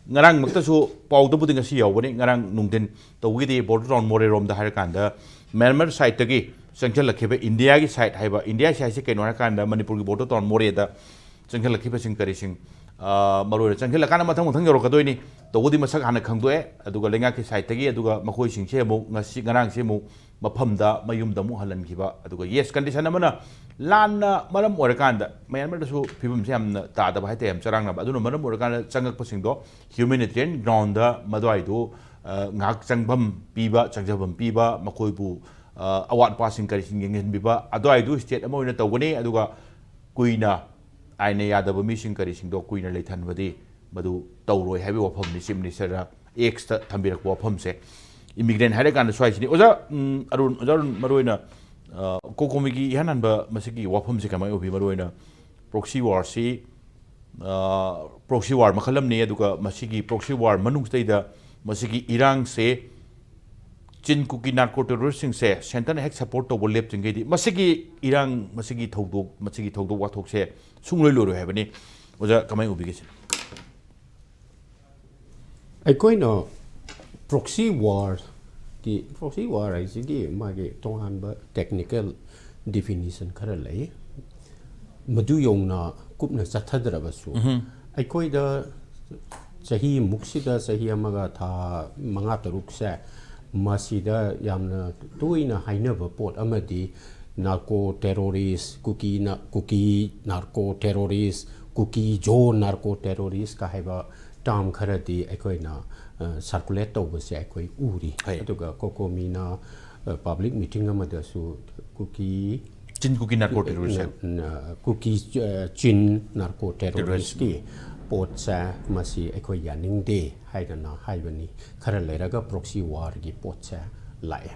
ꯉꯔꯥꯡꯃꯛꯇꯁꯨ ꯄꯥꯎꯗꯕꯨꯗꯤ ꯉꯁꯤ ꯌꯥꯎꯕꯅꯤ, ꯉꯔꯥꯡ ꯅꯨꯡꯊꯤꯟ ꯇꯧꯕꯒꯤꯗꯤ border town ꯃꯣꯔꯦꯔꯣꯝꯗ ꯍꯥꯏꯔꯀꯥꯟꯗ ꯃ꯭ꯌꯥꯟꯃꯥꯔ ꯁꯥꯏꯠꯇꯒꯤ ꯆꯪꯁꯤꯜꯂꯛꯈꯤꯕ ꯏꯟꯗꯤꯌꯥꯒꯤ ꯁꯥꯏꯠ ꯍꯥꯏꯕ, ꯏꯟꯗꯤꯌꯥ ꯁꯥꯏꯠꯁꯦ ꯀꯩꯅꯣ ꯍꯥꯏꯔꯀꯥꯟꯗ ꯃꯅꯤꯄꯨꯔꯒꯤ border town ꯃꯣꯔꯦꯗ ꯆꯪꯁꯤꯜꯂꯛꯈꯤꯕꯁꯤꯡ ꯀꯔꯤꯁꯤꯡ, ꯑ, ꯃꯔꯨꯑꯣꯏꯅ ꯆꯪꯁꯤꯜꯂꯀꯥꯟꯗ ꯃꯊꯪ ꯃꯊꯪ ꯌꯧꯔꯛꯀꯗꯣꯏꯅꯤ꯫ ꯇꯧꯕꯗꯤ ꯃꯁꯛ ꯍꯥꯟꯅ ꯈꯪꯗꯣꯛꯑꯦ, ꯑꯗꯨꯒ ꯂꯩꯉꯥꯛꯀꯤ ꯁꯥꯏꯠꯇꯒꯤ, ꯑꯗꯨꯒ ꯃꯈꯣꯏꯁꯤꯡꯁꯦ ꯑꯃꯨꯛ ꯉꯁꯤ, ꯉꯔꯥꯡꯁꯦ ꯑꯃꯨꯛ ꯃꯐꯝꯗ, ꯃꯌꯨꯝꯗ ꯑꯃꯨꯛ ꯍꯜꯍꯟꯈꯤꯕ꯫ ꯑꯗꯨꯒ yes, condition ꯑꯃꯅ ꯂꯥꯟꯅ ꯃꯔꯝ ꯑꯣꯏꯔꯀꯥꯟꯗ, ꯃꯌꯥꯟꯃꯥꯔꯗꯁꯨ ꯐꯤꯕꯝꯁꯦ ꯌꯥꯝꯅ ꯇꯥꯗꯕ ꯍꯥꯏꯇꯥꯔꯦ, ꯌꯥꯝ ꯆꯔꯥꯡꯅꯕ꯫ ꯑꯗꯨꯅ ꯃꯔꯝ ꯑꯣꯏꯔꯀꯥꯟꯗ ꯆꯪꯉꯛꯄꯁꯤꯡꯗꯣ humanitarian groundꯗ ꯃꯗꯨꯋꯥꯏꯗꯨ, ꯑ, ꯉꯥꯏꯍꯥꯛ ꯆꯪꯐꯝ ꯄꯤꯕ, ꯆꯪꯖꯐꯝ ꯄꯤꯕ, ꯃꯈꯣꯏꯕꯨ, ꯑ, ꯑꯋꯥꯠ ꯑꯄꯥꯁꯤꯡ ꯀꯔꯤꯁꯤꯡ ꯌꯦꯡꯁꯤꯟꯕꯤꯕ, ꯑꯗꯨꯋꯥꯏꯗꯨ state ꯑꯃ ꯑꯣꯏꯅ ꯇꯧꯒꯅꯤ꯫ ꯑꯗꯨꯒ ꯀꯨꯏꯅ ꯑꯥꯏꯟꯅ ꯌꯥꯗꯕ ꯃꯤꯁꯤꯡ ꯀꯔꯤꯁꯤꯡꯗꯣ ꯀꯨꯏꯅ ꯂꯩꯊꯟꯕꯗꯤ ꯃꯗꯨ ꯇꯧꯔꯣꯏ ꯍꯥꯏꯕꯒꯤ ꯋꯥꯐꯝꯅꯤ Chief Ministerꯅ Xꯇ ꯊꯝꯕꯤꯔꯛꯄ ꯋꯥꯐꯝꯁꯦ꯫ Immigrant ꯍꯥꯏꯔꯀꯥꯟꯗ ꯁ꯭ꯋꯥꯏꯁꯤꯅꯤ꯫ ꯑꯣꯖꯥ, ꯎꯝ, ꯑꯔꯨꯟ, ꯑꯣꯖꯥ ꯑꯔꯨꯟ, ꯃꯔꯨꯑꯣꯏꯅ, ꯑ, COCOMIꯒꯤ ꯏꯍꯥꯟ ꯍꯥꯟꯕ ꯃꯁꯤꯒꯤ ꯋꯥꯐꯝꯁꯤ ꯀꯃꯥꯏꯅ ꯎꯕꯤ? ꯃꯔꯨꯑꯣꯏꯅ proxy warꯁꯤ, ꯑ, proxy war ꯃꯈꯜ ꯑꯃꯅꯤ, ꯑꯗꯨꯒ ꯃꯁꯤꯒꯤ proxy war ꯃꯅꯨꯡꯁꯤꯗꯩꯗ ꯃꯁꯤꯒꯤ ꯏꯔꯥꯡꯁꯦ, ꯆꯤꯟ ꯀꯨꯀꯤ narco terroristꯁꯤꯡꯁꯦ centreꯅ ꯍꯦꯛ support ꯇꯧꯕ ꯂꯦꯞꯇ꯭ꯔꯤꯉꯩꯗꯤ ꯃꯁꯤꯒꯤ ꯏꯔꯥꯡ, ꯃꯁꯤꯒꯤ ꯊꯧꯗꯣꯛ, ꯃꯁꯤꯒꯤ ꯊꯧꯗꯣꯛ ꯋꯥꯊꯣꯛꯁꯦ ꯁꯨꯡꯂꯣꯏ ꯂꯣꯏꯔꯣꯏ ꯍꯥꯏꯕꯅꯤ꯫ ꯑꯣꯖꯥ, ꯀꯃꯥꯏꯅ ꯎꯕꯤꯒꯦ ꯁꯤꯅ? ꯑꯩꯈꯣꯏꯅ proxy warꯒꯤ, proxy war ꯍꯥꯏꯁꯤꯒꯤ ꯃꯥꯒꯤ ꯇꯣꯉꯥꯟꯕ technical definition ꯈꯔ ꯂꯩ꯫ ꯃꯗꯨ ꯌꯧꯅ ꯀꯨꯞꯅ ꯆꯠꯊꯗ꯭ꯔꯕꯁꯨ, ꯑꯩꯈꯣꯏꯗ ꯆꯍꯤ ꯃꯨꯛꯁꯤꯗ, ꯆꯍꯤ ꯑꯃꯒ ꯊꯥ ꯃꯉꯥ ꯇꯔꯨꯛꯁꯦ, ꯃꯁꯤꯗ ꯌꯥꯝꯅ ꯇꯣꯏꯅ ꯍꯥꯏꯅꯕ ꯄꯣꯠ ꯑꯃꯗꯤ narco terrorist, ꯀꯨꯀꯤꯅ, ꯀꯨꯀꯤ narco terrorist, ꯀꯨꯀꯤ ꯖꯣ narco terroristꯀ ꯍꯥꯏꯕ term ꯈꯔꯗꯤ ꯑꯩꯈꯣꯏꯅ, ꯑ, circulate ꯇꯧꯕꯁꯦ ꯑꯩꯈꯣꯏ ꯎꯔꯤ꯫ ꯍꯣꯏ꯫ ꯑꯗꯨꯒ COCOMIꯅ, ꯑ, public meeting ꯑꯃꯗꯁꯨ ꯀꯨꯀꯤ ꯆꯤꯟ ꯀꯨꯀꯤ narco terrorist ꯍꯥꯏꯕ꯫ ꯅ-, ꯀꯨꯀꯤ, ꯑ, ꯆꯤꯟ narco terroristꯀꯤ ꯄꯣꯠꯁꯦ ꯃꯁꯤ ꯑꯩꯈꯣꯏ ꯌꯥꯅꯤꯡꯗꯦ ꯍꯥꯏꯗꯅ ꯍꯥꯏꯕꯅꯤ꯫ ꯈꯔ ꯂꯩꯔꯒ proxy warꯒꯤ ꯄꯣꯠꯁꯦ ꯂꯥꯛꯑꯦ꯫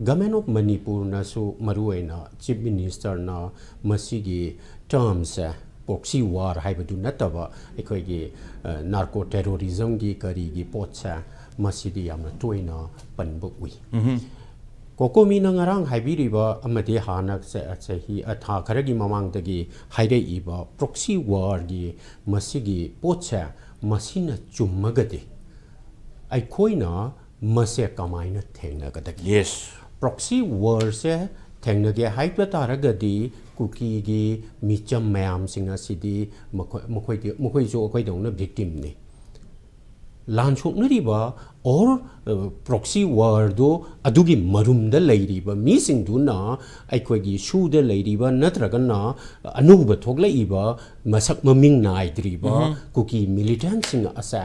Government of Manipurꯅꯁꯨ, ꯃꯔꯨꯑꯣꯏꯅ Chief Ministerꯅ ꯃꯁꯤꯒꯤ termꯁꯦ, proxy war ꯍꯥꯏꯕꯗꯨ ꯅꯠꯇꯕ, ꯑꯩꯈꯣꯏꯒꯤ, ꯑ, narco terrorismꯒꯤ ꯀꯔꯤꯒꯤ ꯄꯣꯠꯁꯦ, ꯃꯁꯤꯗꯤ ꯌꯥꯝꯅ ꯇꯣꯏꯅ ꯄꯟꯕ ꯎꯏ꯫ COCOMIꯅ ꯉꯔꯥꯡ ꯍꯥꯏꯕꯤꯔꯤꯕ ꯑꯃꯗꯤ ꯍꯥꯟꯅ ꯆ-, ꯆꯍꯤ, ꯑ, ꯊꯥ ꯈꯔꯒꯤ ꯃꯃꯥꯡꯗꯒꯤ ꯍꯥꯏꯔꯛꯏꯕ proxy warꯒꯤ ꯃꯁꯤꯒꯤ ꯄꯣꯠꯁꯦ, ꯃꯁꯤꯅ ꯆꯨꯝꯃꯒꯗꯤ ꯑꯩꯈꯣꯏꯅ ꯃꯁꯦ ꯀꯃꯥꯏꯅ ꯊꯦꯡꯅꯒꯗꯒꯦ? Yes. Proxy warꯁꯦ ꯊꯦꯡꯅꯒꯦ ꯍꯥꯏꯕ ꯇꯥꯔꯒꯗꯤ ꯀꯨꯀꯤꯒꯤ ꯃꯤꯆꯝ ꯃꯌꯥꯝꯁꯤꯡ ꯑꯁꯤꯗꯤ ꯃꯈꯣꯏ ꯃꯈꯣꯏꯗꯤ ꯃꯈꯣꯏꯁꯨ ꯑꯩꯈꯣꯏꯗꯧꯅ victimꯅꯤ꯫ ꯂꯥꯟ ꯁꯣꯛꯅꯔꯤꯕ or proxy warꯗꯣ ꯑꯗꯨꯒꯤ ꯃꯔꯨꯝꯗ ꯂꯩꯔꯤꯕ ꯃꯤꯁꯤꯡꯗꯨꯅ ꯑꯩꯈꯣꯏꯒꯤ ꯁꯨꯗ ꯂꯩꯔꯤꯕ ꯅꯠꯇ꯭ꯔꯒꯅ ꯑꯅꯧꯕ ꯊꯣꯛꯂꯛꯏꯕ ꯃꯁꯛ ꯃꯃꯤꯡ ꯅꯥꯏꯗ꯭ꯔꯤꯕ ꯀꯨꯀꯤ militantꯁꯤꯡ ꯑꯁꯦ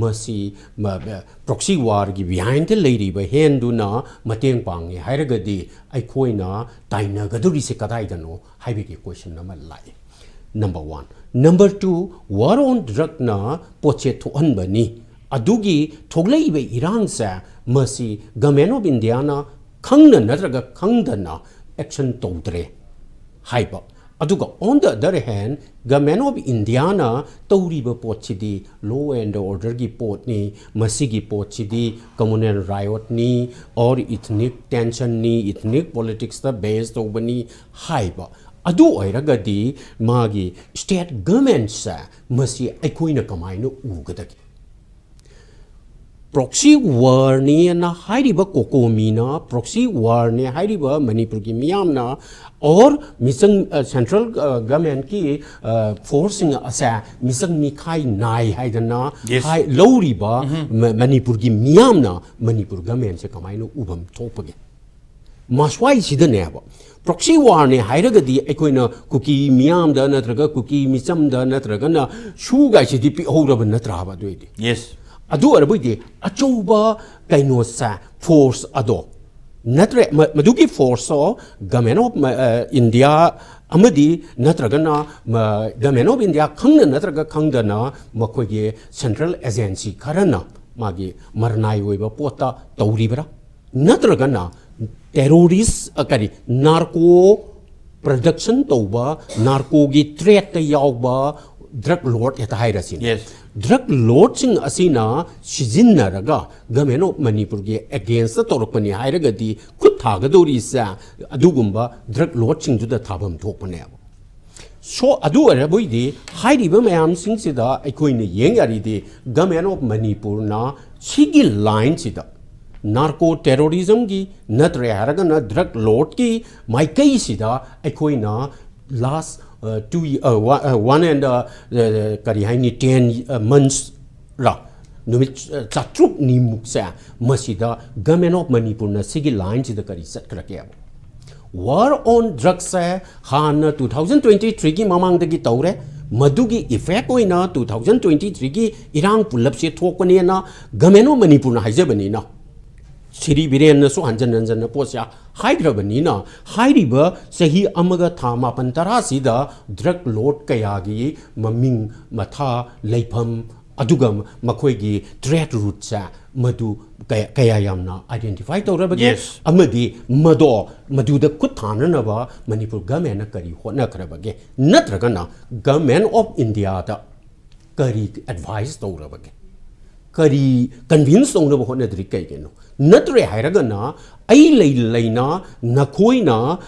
ꯃꯁꯤ proxy warꯒꯤ behindꯇ ꯂꯩꯔꯤꯕ handꯗꯨꯅ ꯃꯇꯦꯡ ꯄꯥꯡꯉꯦ ꯍꯥꯏꯔꯒꯗꯤ ꯑꯩꯈꯣꯏꯅ ꯇꯥꯏꯅꯒꯗꯧꯔꯤꯁꯦ ꯀꯗꯥꯏꯗꯅꯣ ꯍꯥꯏꯕꯒꯤ question ꯑꯃ ꯂꯥꯛꯏ꯫ Number one꯫ Number two, war on drugꯅ ꯄꯣꯠꯁꯦ ꯊꯣꯛꯍꯟꯕꯅꯤ꯫ ꯑꯗꯨꯒꯤ ꯊꯣꯛꯂꯛꯏꯕ ꯏꯔꯥꯡꯁꯦ ꯃꯁꯤ Government of Indiaꯅ ꯈꯪꯅ ꯅꯠꯇ꯭ꯔꯒ ꯈꯪꯗꯅ action ꯇꯧꯗ꯭ꯔꯦ ꯍꯥꯏꯕ꯫ ꯑꯗꯨꯒ on the other hand, Government of Indiaꯅ ꯇꯧꯔꯤꯕ ꯄꯣꯠꯁꯤꯗꯤ law and orderꯒꯤ ꯄꯣꯠꯅꯤ, ꯃꯁꯤꯒꯤ ꯄꯣꯠꯁꯤꯗꯤ communal riotꯅꯤ, or ethnic tensionꯅꯤ, ethnic politicsꯇ base ꯇꯧꯕꯅꯤ ꯍꯥꯏꯕ꯫ ꯑꯗꯨ ꯑꯣꯏꯔꯒꯗꯤ ꯃꯥꯒꯤ state governmentꯁꯦ ꯃꯁꯤ ꯑꯩꯈꯣꯏꯅ ꯀꯃꯥꯏꯅ ꯎꯒꯗꯒꯦ? Proxy warꯅꯦꯅ ꯍꯥꯏꯔꯤꯕ COCOMIꯅ, proxy warꯅꯦ ꯍꯥꯏꯔꯤꯕ ꯃꯅꯤꯄꯨꯔꯒꯤ ꯃꯤꯌꯥꯝꯅ, or ꯃꯤꯆꯪ central governmentꯀꯤ forceꯁꯤꯡ ꯑꯁꯦ ꯃꯤꯆꯪ ꯃꯤꯈꯥꯏ ꯅꯥꯏ ꯍꯥꯏꯗꯅ Yes. ꯍꯥꯏ- ꯂꯧꯔꯤꯕ ꯃ- ꯃꯅꯤꯄꯨꯔꯒꯤ ꯃꯤꯌꯥꯝꯅ ꯃꯅꯤꯄꯨꯔ governmentꯁꯦ ꯀꯃꯥꯏꯅ ꯎꯐꯝ ꯊꯣꯛꯄꯒꯦ? ꯃꯁ꯭ꯋꯥꯏꯁꯤꯗꯅꯦꯕ proxy warꯅꯦ ꯍꯥꯏꯔꯒꯗꯤ ꯑꯩꯈꯣꯏꯅ ꯀꯨꯀꯤ ꯃꯤꯌꯥꯝꯗ ꯅꯠꯇ꯭ꯔꯒ ꯀꯨꯀꯤ ꯃꯤꯆꯝꯗ ꯅꯠꯇ꯭ꯔꯒꯅ ꯁꯨꯒꯥꯏꯁꯤꯗꯤ ꯄꯤꯍꯧꯔꯕ ꯅꯠꯇ꯭ꯔꯥꯕ? ꯑꯗꯨ ꯑꯣꯏꯗꯤ Yes. ꯑꯗꯨ ꯑꯣꯏꯔꯕꯣꯏꯗꯤ ꯑꯆꯧꯕ ꯀꯩꯅꯣꯁꯦ, force ꯑꯗꯣ ꯅꯠꯇ꯭ꯔꯦ, ꯃ- ꯃꯗꯨꯒꯤ forceꯇꯣ Government of ꯃ- ꯑ, India ꯑꯃꯗꯤ ꯅꯠꯇ꯭ꯔꯒꯅ ꯃ- Government of India ꯈꯪꯅ ꯅꯠꯇ꯭ꯔꯒ ꯈꯪꯗꯅ ꯃꯈꯣꯏꯒꯤ central agency ꯈꯔꯅ ꯃꯥꯒꯤ ꯃꯔꯅꯥꯏ ꯑꯣꯏꯕ ꯄꯣꯠꯇ ꯇꯧꯔꯤꯕ꯭ꯔꯥ? ꯅꯠꯇ꯭ꯔꯒꯅ terrorist, ꯑ, ꯀꯔꯤ, narco production ꯇꯧꯕ, narcoꯒꯤ tradeꯇ ꯌꯥꯎꯕ drug lord ꯍꯦꯛꯇ ꯍꯥꯏꯔꯁꯤꯅꯦ꯫ Yes. Drug lordꯁꯤꯡ ꯑꯁꯤꯅ ꯁꯤꯖꯤꯟꯅꯔꯒ Government of ꯃꯅꯤꯄꯨꯔꯒꯤ againstꯇ ꯇꯧꯔꯛꯄꯅꯤ ꯍꯥꯏꯔꯒꯗꯤ ꯈꯨꯠ ꯊꯥꯒꯗꯧꯔꯤꯁꯦ ꯑꯗꯨꯒꯨꯝꯕ drug lordꯁꯤꯡꯗꯨꯗ ꯊꯥꯐꯝ ꯊꯣꯛꯄꯅꯦꯕ꯫ ꯁꯣ ꯑꯗꯨ ꯑꯣꯏꯔꯕꯣꯏꯗꯤ ꯍꯥꯏꯔꯤꯕ ꯃꯌꯥꯝꯁꯤꯡꯁꯤꯗ ꯑꯩꯈꯣꯏꯅ ꯌꯦꯡ ꯌꯥꯔꯤꯗꯤ ꯒꯃꯦꯟ ꯑꯣꯐ ꯃꯅꯤꯄꯨꯔꯅ ꯁꯤꯒꯤ ꯂꯥꯏꯟꯁꯤꯗ ꯅꯥꯔꯀꯣ ꯇꯦꯔꯣꯔꯤꯖꯝꯒꯤ ꯅꯠꯇ꯭ꯔꯦ ꯍꯥꯏꯔꯒꯅ ꯗ꯭ꯔꯒ ꯂꯣꯔꯗꯀꯤ ꯃꯥꯏꯀꯩꯁꯤꯗ ꯑꯩꯈꯣꯏꯅ ꯂꯥꯁ ꯇꯨ ꯋꯥꯟ ꯑꯦꯟ ꯀꯔꯤ ꯍꯥꯏꯅꯤ ꯇꯦꯟ ꯃꯟꯁꯔ ꯅꯨꯃꯤꯠ ꯆꯥꯇ꯭ꯔꯨꯛꯅꯤꯃꯨꯛꯁꯦ ꯃꯁꯤꯗ ꯒꯃꯦꯟ ꯑꯣꯐ ꯃꯅꯤꯄꯨꯔꯅ ꯁꯤꯒꯤ ꯂꯥꯏꯟꯁꯤꯗ ꯀꯔꯤ ꯆꯠꯈ꯭ꯔꯒꯦꯕ? ꯋꯥꯔ ꯑꯣꯟ ꯗ꯭ꯔꯛꯁꯦ ꯍꯥꯟꯅ ꯇꯨ ꯊꯥꯎꯖꯟ ꯇ꯭ꯋꯦꯟꯇꯤ ꯊ꯭ꯔꯤꯒꯤ ꯃꯃꯥꯡꯗꯒꯤ ꯇꯧꯔꯦ꯫ ꯃꯗꯨꯒꯤ ꯏꯐꯦꯛ ꯑꯣꯏꯅ ꯇꯨ ꯊꯥꯎꯖꯟ ꯇ꯭ꯋꯦꯟꯇꯤ ꯊ꯭ꯔꯤꯒꯤ ꯏꯔꯥꯡ ꯄꯨꯂꯞꯁꯦ ꯊꯣꯛꯄꯅꯦꯅ ꯒꯃꯦꯟ ꯑꯣꯐ ꯃꯅꯤꯄꯨꯔꯅ ꯍꯥꯏꯖꯕꯅꯤꯅ, ꯁꯤꯔꯤ ꯕꯤꯔꯦꯟꯅꯁꯨ ꯍꯟꯖꯟ ꯍꯟꯖꯟꯅ ꯄꯣꯠꯁꯦ ꯍꯥꯏꯈ꯭ꯔꯕꯅꯤꯅ, ꯍꯥꯏꯔꯤꯕ ꯆꯍꯤ ꯑꯃꯒ ꯊꯥ ꯃꯥꯄꯟ ꯇꯔꯥꯁꯤꯗ ꯗ꯭ꯔꯒ ꯂꯣꯔꯗ ꯀꯌꯥꯒꯤ ꯃꯃꯤꯡ, ꯃꯊꯥ, ꯂꯩꯐꯝ, ꯑꯗꯨꯒ ꯃꯈꯣꯏꯒꯤ ꯇ꯭ꯔꯦꯗ ꯔꯨꯠꯁꯦ ꯃꯗꯨ ꯀꯌꯥ, ꯀꯌꯥ ꯌꯥꯝꯅ ꯑꯥꯏꯗꯦꯟꯇꯤꯐꯥꯏ ꯇꯧꯔꯕꯒꯦ? Yes. ꯑꯃꯗꯤ ꯃꯗꯣ, ꯃꯗꯨꯗ ꯈꯨꯠ ꯊꯥꯅꯅꯕ ꯃꯅꯤꯄꯨꯔ ꯒꯃꯦꯟꯅ ꯀꯔꯤ ꯍꯣꯠꯅꯈ꯭ꯔꯕꯒꯦ? ꯅꯠꯇ꯭ꯔꯒꯅ ꯒꯃꯦꯟ ꯑꯣꯐ ꯏꯟꯗꯤꯌꯥꯗ ꯀꯔꯤ ꯑꯦꯗꯚꯥꯏꯁ ꯇꯧꯔꯕꯒꯦ? ꯀꯔꯤ ꯀꯟꯚꯤꯟꯁ ꯇꯧꯅꯕ ꯍꯣꯠꯅꯗ꯭ꯔꯤ ꯀꯩꯒꯤꯅꯣ? ꯅꯠꯇ꯭ꯔꯦ ꯍꯥꯏꯔꯒꯅ ꯑꯩ ꯂꯩ ꯂꯩꯅ ꯅꯈꯣꯏꯅ,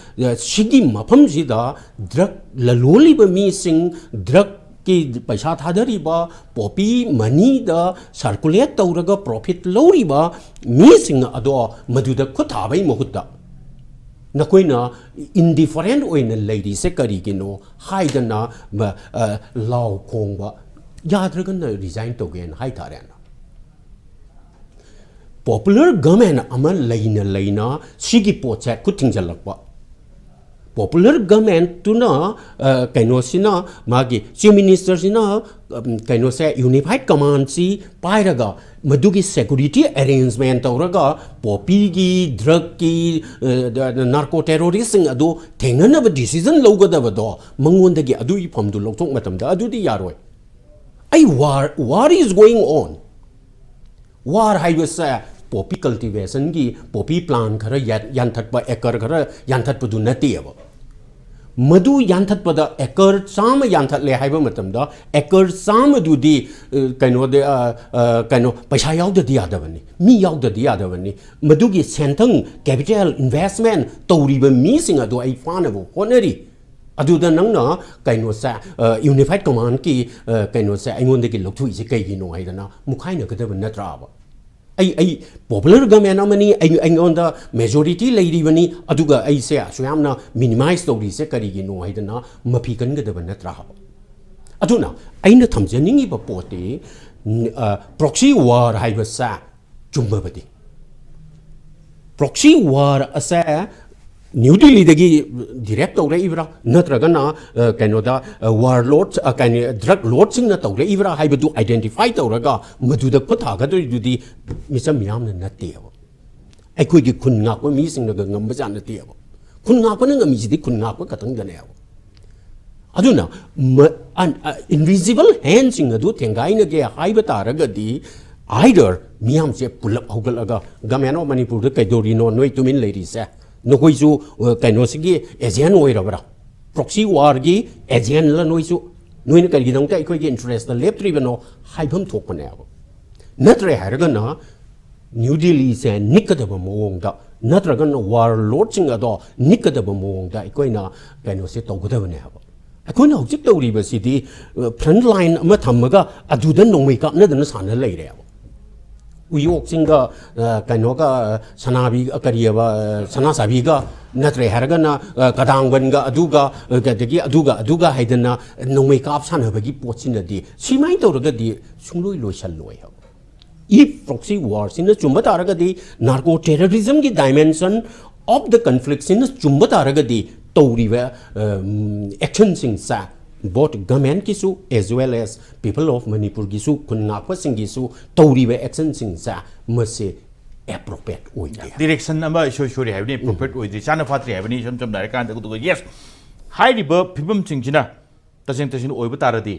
ꯑ, ꯁꯤꯒꯤ ꯃꯐꯝꯁꯤꯗ ꯗ꯭ꯔꯒ ꯂꯂꯣꯜꯂꯤꯕ ꯃꯤꯁꯤꯡ, ꯗ꯭ꯔꯒꯀꯤ ꯄꯩꯁꯥ ꯊꯥꯗꯔꯤꯕ, ꯄꯣꯄꯤ ꯃꯅꯤꯗ ꯁꯔꯀꯨꯂꯦꯠ ꯇꯧꯔꯒ ꯄ꯭ꯔꯣꯐꯤꯠ ꯂꯧꯔꯤꯕ ꯃꯤꯁꯤꯡ ꯑꯗꯣ ꯃꯗꯨꯗ ꯈꯨꯠ ꯊꯥꯕꯒꯤ ꯃꯍꯨꯠꯇ ꯅꯈꯣꯏꯅ ꯏꯟꯗꯤꯐꯔꯦꯟ ꯑꯣꯏꯅ ꯂꯩꯔꯤꯁꯦ ꯀꯔꯤꯒꯤꯅꯣ ꯍꯥꯏꯗꯅ ꯃ-, ꯑ, ꯂꯥꯎ ꯈꯣꯡꯕ ꯌꯥꯗ꯭ꯔꯒꯅ ꯔꯤꯖꯥꯏꯟ ꯇꯧꯒꯦꯅ ꯍꯥꯏ ꯇꯥꯔꯦꯅ꯫ ꯄꯣꯄꯨꯂꯔ ꯒꯃꯦꯟ ꯑꯃ ꯂꯩꯅ ꯂꯩꯅ ꯁꯤꯒꯤ ꯄꯣꯠꯁꯦ ꯈꯨꯠ ꯊꯤꯡꯖꯤꯜꯂꯛꯄ꯫ ꯄꯣꯄꯨꯂꯔ ꯒꯃꯦꯟꯇꯨꯅ, ꯑ, ꯀꯩꯅꯣꯁꯤꯅ, ꯃꯥꯒꯤ ꯆꯤꯐ ꯃꯤꯅꯤꯁꯇꯔꯁꯤꯅ, ꯎꯝ, ꯀꯩꯅꯣꯁꯦ, ꯌꯨꯅꯤꯐꯥꯏꯠ ꯀꯃꯥꯟꯁꯤ ꯄꯥꯏꯔꯒ ꯃꯗꯨꯒꯤ ꯁꯦꯀꯨꯔꯤꯇꯤ ꯑꯦꯔꯦꯟꯖꯃꯦꯟ ꯇꯧꯔꯒ ꯄꯣꯄꯤꯒꯤ, ꯗ꯭ꯔꯒꯀꯤ, ꯑ, ꯅꯥꯔꯀꯣ ꯇꯦꯔꯣꯔꯤꯁꯁꯤꯡ ꯑꯗꯨ ꯊꯦꯡꯅꯅꯕ ꯗꯤꯁꯤꯖꯟ ꯂꯧꯒꯗꯕꯗꯣ ꯃꯉꯣꯟꯗꯒꯤ ꯑꯗꯨꯒꯤ ꯐꯝꯗꯨ ꯂꯧꯊꯣꯛ ꯃꯇꯝꯗ ꯑꯗꯨꯗꯤ ꯌꯥꯔꯣꯏ꯫ ꯑꯩ war, war is going on꯫ War ꯍꯥꯏꯕꯁꯦ ꯄꯣꯄꯤ ꯀꯜꯇꯤꯚꯦꯁꯟꯒꯤ ꯄꯣꯄꯤ ꯄ꯭ꯂꯥꯟ ꯈꯔ ꯌꯥꯟ-, ꯌꯥꯟꯊꯠꯄ, ꯑꯦꯀꯔ ꯈꯔ ꯌꯥꯟꯊꯠꯄꯗꯨ ꯅꯠꯇꯦꯕ꯫ ꯃꯗꯨ ꯌꯥꯟꯊꯠꯄꯗ ꯑꯦꯀꯔ ꯆꯥꯝꯃ ꯌꯥꯟꯊꯠꯂꯦ ꯍꯥꯏꯕ ꯃꯇꯝꯗ ꯑꯦꯀꯔ ꯆꯥꯝꯃꯗꯨꯗꯤ, ꯑ, ꯀꯩꯅꯣꯗ, ꯑ, ꯑ, ꯀꯩꯅꯣ, ꯄꯩꯁꯥ ꯌꯥꯎꯗꯗꯤ ꯌꯥꯗꯕꯅꯤ, ꯃꯤ ꯌꯥꯎꯗꯗꯤ ꯌꯥꯗꯕꯅꯤ꯫ ꯃꯗꯨꯒꯤ ꯁꯦꯟꯊꯪ, ꯀꯦꯄꯤꯇꯦꯜ ꯏꯟꯚꯦꯁꯃꯦꯟ ꯇꯧꯔꯤꯕ ꯃꯤꯁꯤꯡ ꯑꯗꯨ ꯑꯩ ꯐꯥꯅꯕ ꯍꯣꯠꯅꯔꯤ꯫ ꯑꯗꯨꯗ ꯅꯪꯅ ꯀꯩꯅꯣꯁꯦ, ꯌꯨꯅꯤꯐꯥꯏꯠ ꯀꯃꯥꯟꯒꯤ ꯀꯩꯅꯣꯁꯦ ꯑꯩꯉꯣꯟꯗꯒꯤ ꯂꯧꯊꯣꯛꯏꯁꯦ ꯀꯩꯒꯤꯅꯣ ꯍꯥꯏꯗꯅ ꯃꯨꯛꯈꯥꯏꯅꯒꯗꯕ ꯅꯠꯇ꯭ꯔꯕ? ꯑꯩ ꯑꯩ ꯄꯣꯄꯨꯂꯔ ꯒꯃꯦꯟ ꯑꯃꯅꯤ, ꯑꯩ ꯑꯩꯉꯣꯟꯗ ꯃꯦꯖꯣꯔꯤꯇꯤ ꯂꯩꯔꯤꯕꯅꯤ, ꯑꯗꯨꯒ ꯑꯩꯁꯦ ꯑꯁꯨꯛ ꯌꯥꯝꯅ ꯃꯤꯅꯤꯃꯥꯏꯁ ꯇꯧꯔꯤꯁꯦ ꯀꯔꯤꯒꯤꯅꯣ ꯍꯥꯏꯗꯅ ꯃꯐꯤ ꯀꯟꯒꯗꯕ ꯅꯠꯇ꯭ꯔꯥ ꯍꯥꯏꯕ? ꯑꯗꯨꯅ ꯑꯩꯅ ꯊꯝꯖꯅꯤꯡꯉꯤꯕ ꯄꯣꯠꯇꯤ, ꯄ꯭ꯔꯣꯛꯁꯤ ꯋꯥꯔ ꯍꯥꯏꯕꯁꯦ ꯆꯨꯝꯃꯕꯗꯤ, ꯄ꯭ꯔꯣꯛꯁꯤ ꯋꯥꯔ ꯑꯁꯦ ꯅ꯭ꯌꯨ ꯗꯤꯜꯂꯤꯗꯒꯤ ꯗꯤꯔꯦꯛ ꯇꯧꯔꯛꯏꯕ꯭ꯔꯥ, ꯅꯠꯇ꯭ꯔꯒꯅ ꯀꯩꯅꯣꯗ ꯋꯥꯔ ꯂꯣꯔꯗ, ꯀꯩꯅꯣ, ꯗ꯭ꯔꯒ ꯂꯣꯔꯗꯁꯤꯡꯅ ꯇꯧꯔꯛꯏꯕ꯭ꯔꯥ ꯍꯥꯏꯕꯗꯨ ꯑꯥꯏꯗꯦꯟꯇꯤꯐꯥꯏ ꯇꯧꯔꯒ ꯃꯗꯨꯗ ꯈꯨꯠ ꯊꯥꯒꯗꯣꯏꯗꯨꯗꯤ ꯃꯤꯆꯝ ꯃꯤꯌꯥꯝꯅ ꯅꯠꯇꯦꯕ꯫ ꯑꯩꯈꯣꯏꯒꯤ ꯈꯨꯟ ꯉꯥꯛꯄ ꯃꯤꯁꯤꯡꯅꯒ ꯉꯝꯕꯖꯥꯠ ꯅꯠꯇꯦꯕ꯫ ꯈꯨꯟ ꯉꯥꯛꯄꯅ ꯉꯝꯃꯤꯁꯤꯗꯤ ꯈꯨꯟ ꯉꯥꯛꯄ ꯈꯛꯇꯪꯗꯅꯦꯕ꯫ ꯑꯗꯨꯅ ꯏꯟꯚꯤꯖꯤꯕꯜ ꯍꯦꯟꯁꯤꯡ ꯑꯗꯨ ꯊꯦꯡꯒꯥꯏꯅꯒꯦ ꯍꯥꯏꯕ ꯇꯥꯔꯒꯗꯤ, ꯑꯥꯏꯗꯔ ꯃꯤꯌꯥꯝꯁꯦ ꯄꯨꯂꯞ ꯍꯧꯒꯠꯂꯒ, "ꯒꯃꯦꯟ ꯑꯣꯐ ꯃꯅꯤꯄꯨꯔꯗ ꯀꯩꯗꯧꯔꯤꯅꯣ, ꯅꯣꯏ ꯇꯨꯃꯤꯟ ꯂꯩꯔꯤꯁꯦ? ꯅꯈꯣꯏꯁꯨ ꯀꯩꯅꯣꯁꯤꯒꯤ ꯑꯦꯖꯦꯟ ꯑꯣꯏꯔꯕ꯭ꯔꯥ? ꯄ꯭ꯔꯣꯛꯁꯤ ꯋꯥꯔꯒꯤ ꯑꯦꯖꯦꯟꯂ ꯅꯣꯏꯁꯨ? ꯅꯣꯏꯅ ꯀꯔꯤꯒꯤꯗꯃꯛꯇ ꯑꯩꯈꯣꯏꯒꯤ ꯏꯟꯇꯔꯦꯁꯇ ꯂꯦꯞꯇ꯭ꯔꯤꯕꯅꯣ?" ꯍꯥꯏꯐꯝ ꯊꯣꯛꯄꯅꯦꯕ꯫ ꯅꯠꯇ꯭ꯔꯦ ꯍꯥꯏꯔꯒꯅ ꯅ꯭ꯌꯨ ꯗꯤꯜꯂꯤꯁꯦ ꯅꯤꯛꯀꯗꯕ ꯃꯑꯣꯡꯗ, ꯅꯠꯇ꯭ꯔꯒꯅ ꯋꯥꯔ ꯂꯣꯔꯗꯁꯤꯡ ꯑꯗꯣ ꯅꯤꯛꯀꯗꯕ ꯃꯑꯣꯡꯗ ꯑꯩꯈꯣꯏꯅ ꯀꯩꯅꯣꯁꯦ ꯇꯧꯒꯗꯕꯅꯦ ꯍꯥꯏꯕ꯫ ꯑꯩꯈꯣꯏꯅ ꯍꯧꯖꯤꯛ ꯇꯧꯔꯤꯕꯁꯤꯗꯤ, ꯐ꯭ꯔꯟꯠ ꯂꯥꯏꯟ ꯑꯃ ꯊꯝꯃꯒ ꯑꯗꯨꯗ ꯅꯣꯡꯃꯩ ꯀꯥꯞꯅꯗꯅ ꯁꯥꯟꯅ ꯂꯩꯔꯦꯕ꯫ ꯎꯌꯣꯛꯁꯤꯡꯒ, ꯀꯩꯅꯣꯒ, ꯁꯅꯥꯕꯤ, ꯀꯔꯤꯑꯕ, ꯁꯅꯥ ꯁꯥꯕꯤꯒ, ꯅꯠꯇ꯭ꯔꯦ ꯍꯥꯏꯔꯒꯅ ꯀꯗꯥꯡꯕꯟꯒ, ꯑꯗꯨꯒ, ꯑꯗꯒꯤ ꯑꯗꯨꯒ ꯑꯗꯨꯒ ꯍꯥꯏꯗꯅ ꯅꯣꯡꯃꯩ ꯀꯥꯞ ꯁꯥꯟꯅꯕꯒꯤ ꯄꯣꯠꯁꯤꯅꯗꯤ, ꯁꯨꯃꯥꯏꯅ ꯇꯧꯔꯒꯗꯤ ꯁꯨꯡꯂꯣꯏ ꯂꯣꯏꯁꯜꯂꯣꯏ ꯍꯥꯏꯕ꯫ ꯏꯐ ꯄ꯭ꯔꯣꯛꯁꯤ ꯋꯥꯔꯁꯤꯅ ꯆꯨꯝꯕ ꯇꯥꯔꯒꯗꯤ, ꯅꯥꯔꯀꯣ ꯇꯦꯔꯣꯔꯤꯖꯝꯒꯤ ꯗꯥꯏꯃꯦꯟꯁꯟ ꯑꯣꯐ ꯗ ꯀꯟꯐ꯭ꯂꯤꯛꯁꯤꯅ ꯆꯨꯝꯕ ꯇꯥꯔꯒꯗꯤ, ꯇꯧꯔꯤꯕ ꯑꯦꯛꯁꯟꯁꯤꯡꯁꯦ ꯕꯣꯠ ꯒꯃꯦꯟꯀꯤꯁꯨ as well as people of ꯃꯅꯤꯄꯨꯔꯒꯤꯁꯨ, ꯈꯨꯟ ꯉꯥꯛꯄꯁꯤꯡꯒꯤꯁꯨ ꯇꯧꯔꯤꯕ ꯑꯦꯛꯁꯟꯁꯤꯡꯁꯦ ꯃꯁꯤ ꯑꯦꯄ꯭ꯔꯣꯄ꯭ꯔꯤꯌꯦꯠ ꯑꯣꯏꯗꯦ꯫ ꯗꯤꯔꯦꯛꯁꯟ ꯑꯃ ꯏꯁꯣꯏ ꯁꯣꯏꯔꯦ ꯍꯥꯏꯕꯅꯤ, ꯑꯦꯄ꯭ꯔꯣꯄ꯭ꯔꯤꯌꯦꯠ ꯑꯣꯏꯗ꯭ꯔꯤ, ꯆꯥꯅ ꯐꯥꯠꯇ꯭ꯔꯤ ꯍꯥꯏꯕꯅꯤ꯫ ꯏꯁꯝ ꯁꯝꯅ ꯍꯥꯏꯔꯀꯥꯟꯗ, ꯑꯗꯨꯒ ꯌꯦꯁ, ꯍꯥꯏꯔꯤꯕ ꯐꯤꯕꯝꯁꯤꯡꯁꯤꯅ ꯇꯁꯦꯡ ꯇꯁꯦꯡꯅ ꯑꯣꯏꯕ ꯇꯥꯔꯗꯤ,